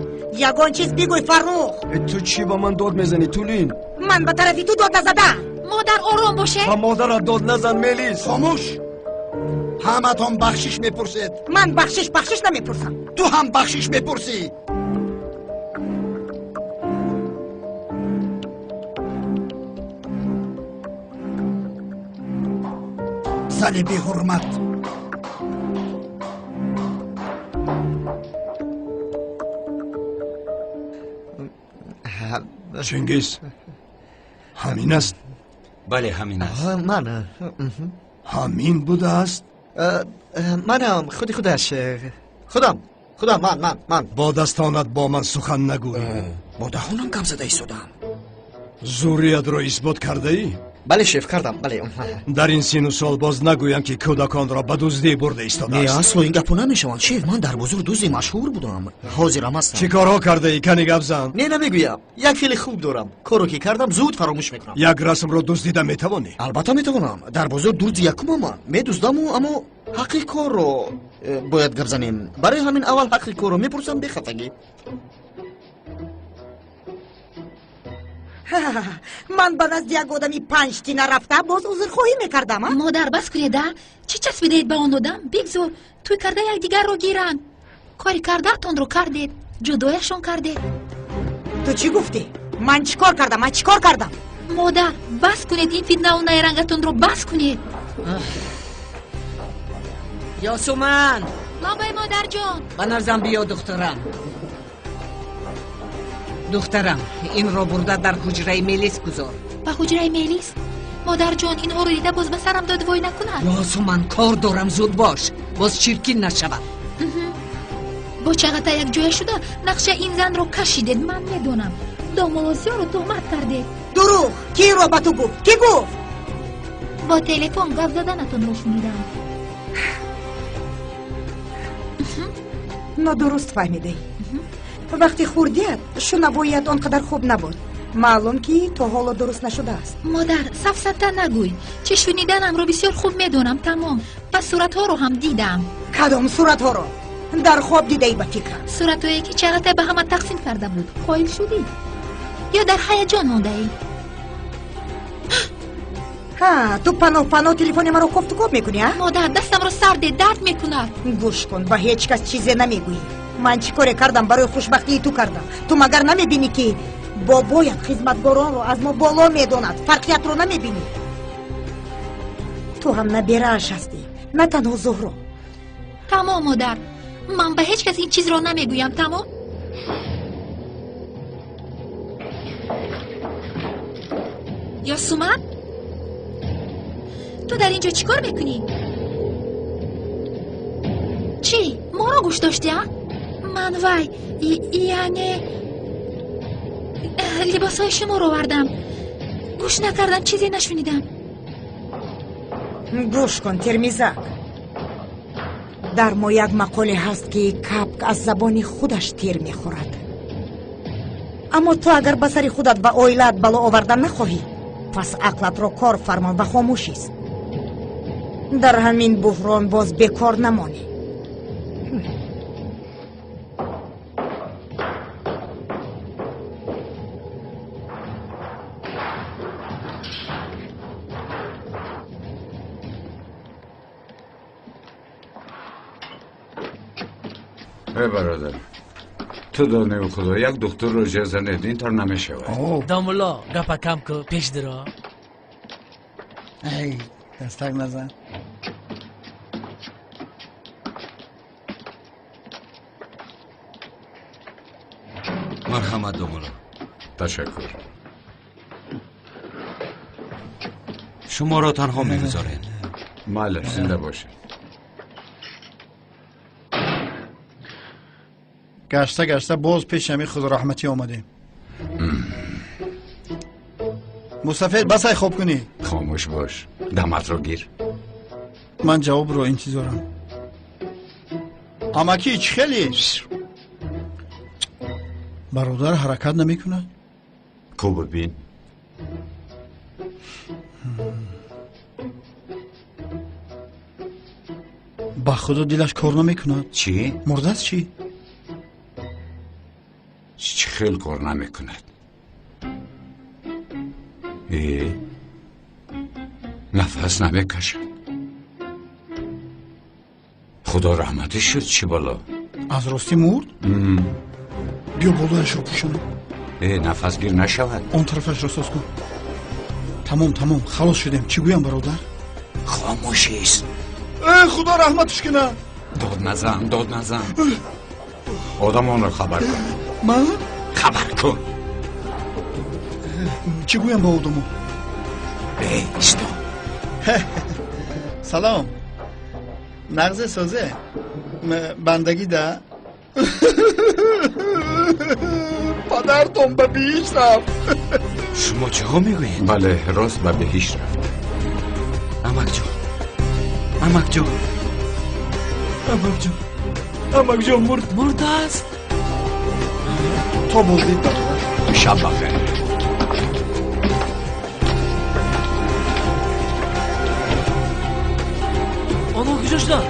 Ягон чиз бигӯй, Фаррух. Ту чӣ ба ман дод мезанӣ, Тулин? Ман ба тарафи ту дод назадам. Модар, ором бошед. Ба модарат дод назан, Мелис. Хомӯш. Ҳаматон бахшиш мепурсед. Ман бахшиш бахшиш намепурсам. Ту ҳам бахшиш мепурсӣ. Зани беҳурмат. Чингиз, ҳамин аст? Бале, ҳамин аст. Ман ҳамин будааст? Манам, худи худаш. Худам, худам, ман, ман, ман. Бо дастонат бо ман сухан нагӯй. Бо даҳонам гап зада истодам. Зуриятро исбот кардаӣ? Бале, шеф, кардам, бале. Дар ин сину сол боз нагӯям, ки кӯдаконро ба дуздӣ бурда истодааст. Не, асло ин гапо намешаванд, шеф. Ман дар бозор дузди машҳур будам. Ҳозирам ҳастам. Чӣ корҳо кардаӣ? Кани гап зан. Не, намегӯям. Як феъли хуб дорам. Корро ки кардам, зуд фаромӯш мекунам. Як расмро дуздида метавонӣ? Албатта метавонам. Дар бозор дузди якумам ман. Медуздаму, аммо ҳаққи корро бояд гап занем. Барои ҳамин аввал ҳаққи корро мепурсам бехатагӣ. Ман ба назди як одами панҷтина рафта боз узрхоҳӣ мекардам. Модар, бас кунед, а? Чӣ часпидаед ба он одам? Бигзор тӯй карда якдигарро гиранд. Кори кардаатонро кардед, ҷудояшон кардед. Ту чӣ гуфтӣ? Ман чӣ кор кардам? Ман чӣ кор кардам? Модар, бас кунед ин фитнаву найрангатонро, бас кунед. Ёсуман! Лабай, модарҷон. Ба наздам биё, духтарам. Духтарам, инро бурда дар ҳуҷраи Мелис гузор. Ба ҳуҷраи Мелис? Модарҷон, инҳоро дида боз ба сарам додвой накунад. Ёсуман, кор дорам, зуд бош, боз чиркин нашавад. Бо Чағата якҷоя шуда нақша ин занро кашидед, ман медонам. Домулло Зиёро туҳмат кардед. Дурӯғ! Ки инро ба ту гуфт? Ки гуфт? Бо телефон гап заданатонро шунидам. Нодуруст фаҳмидаӣ. Вақти хурдият шунавоият он қадар хуб набуд. Маълум, ки то ҳоло дуруст нашудааст. Модар, сафсата нагӯй. Чӣ шуниданамро бисёр хуб медонам, тамом. Пас суратҳоро ҳам дидам. Кадом суратҳоро? Дар хоб дидаӣ, ба фикрам. Суратҳое, ки Чағатай ба ҳама тақсим карда буд. Қоил шудӣ ё дар ҳаяҷон мондаӣ? Ҳа, ту паноҳ паноҳ телефони маро кофтукоб мекунӣ, а? Модар, дастамро сарде, дард мекунад. Гӯш кун, ба ҳеҷ кас чизе намегӯӣ. Ман чӣ коре кардам, барои хушбахтии ту кардам. Ту магар намебинӣ, ки бобоят хизматгоронро аз мо боло медонад? Фарқиятро намебинӣ? Ту ҳам наберааш ҳастӣ, на танҳо Зуҳро. Тамом, модар. Ман ба ҳеҷ кас ин чизро намегӯям, тамом? Ёсуман? Ту дар ин ҷо чӣ кор мекунӣ? Чӣ? Моро гӯш доштӣ, а? Ман вай, яъне либосҳои шуморо овардам. Гӯш накардам, чизе нашунидам. Гӯш кун, Термизак. Дар мо як мақоле ҳаст, ки капк аз забони худаш тир мехӯрад. Аммо ту агар ба сари худат ва оилаат бало овардан нахоҳӣ, пас ақлатро кор фармон ва хомӯш ист. Дар ҳамин буҳрон боз бекор намонӣ. Эй бародар, ту донӣ худо як духтурро ҷер занед, ин тор намешавад. Домулло, гапа кам ку, пеш диро. Эй, дастак назан. Марҳамат, домулло. Ташаккур. Шуморо танҳо мегузорем. Мале, зинда бошед. Гашта гашта боз пеши ҳамин худораҳматӣ омадем. Мустафед, басай хоб кунӣ. Хомӯш бош, даматро гир. Ман ҷавобро интизорам. Амакӣ, чӣ хеле? Бародар ҳаракат намекунад? Ку бибин. Ба худо дилаш кор намекунад. Чӣ? Мурдааст чӣ? Чӣ хел кор намекунад? Э, нафас намекашад. Худо раҳматӣ шуд, чӣ бало? Аз ростӣ мурд? Биё болояшро пӯшонам. Э, нафасгир нашавад. Он тарафашро соз кун. Тамом, тамом, халос шудем. Чӣ гӯям, бародар? Хомӯшист. Э, худо раҳматш кунад. Дод назан, дод назан. Одамонро хабар кун. Ман? Хабар кун. Чӣ гӯям ба одамо? Э, исто. Салом. Нағзе созе? Бандагӣ да? Падартон ба биҳишт рафт. Шумо чиҳо мегӯед? Бале, рост ба биҳишт рафт. Амакҷон, амакҷон, амакҷон, амакҷон мурд. Мурдааст. То боздид, бародар. Шаб бахайр. Онҳо куҷо шуданд?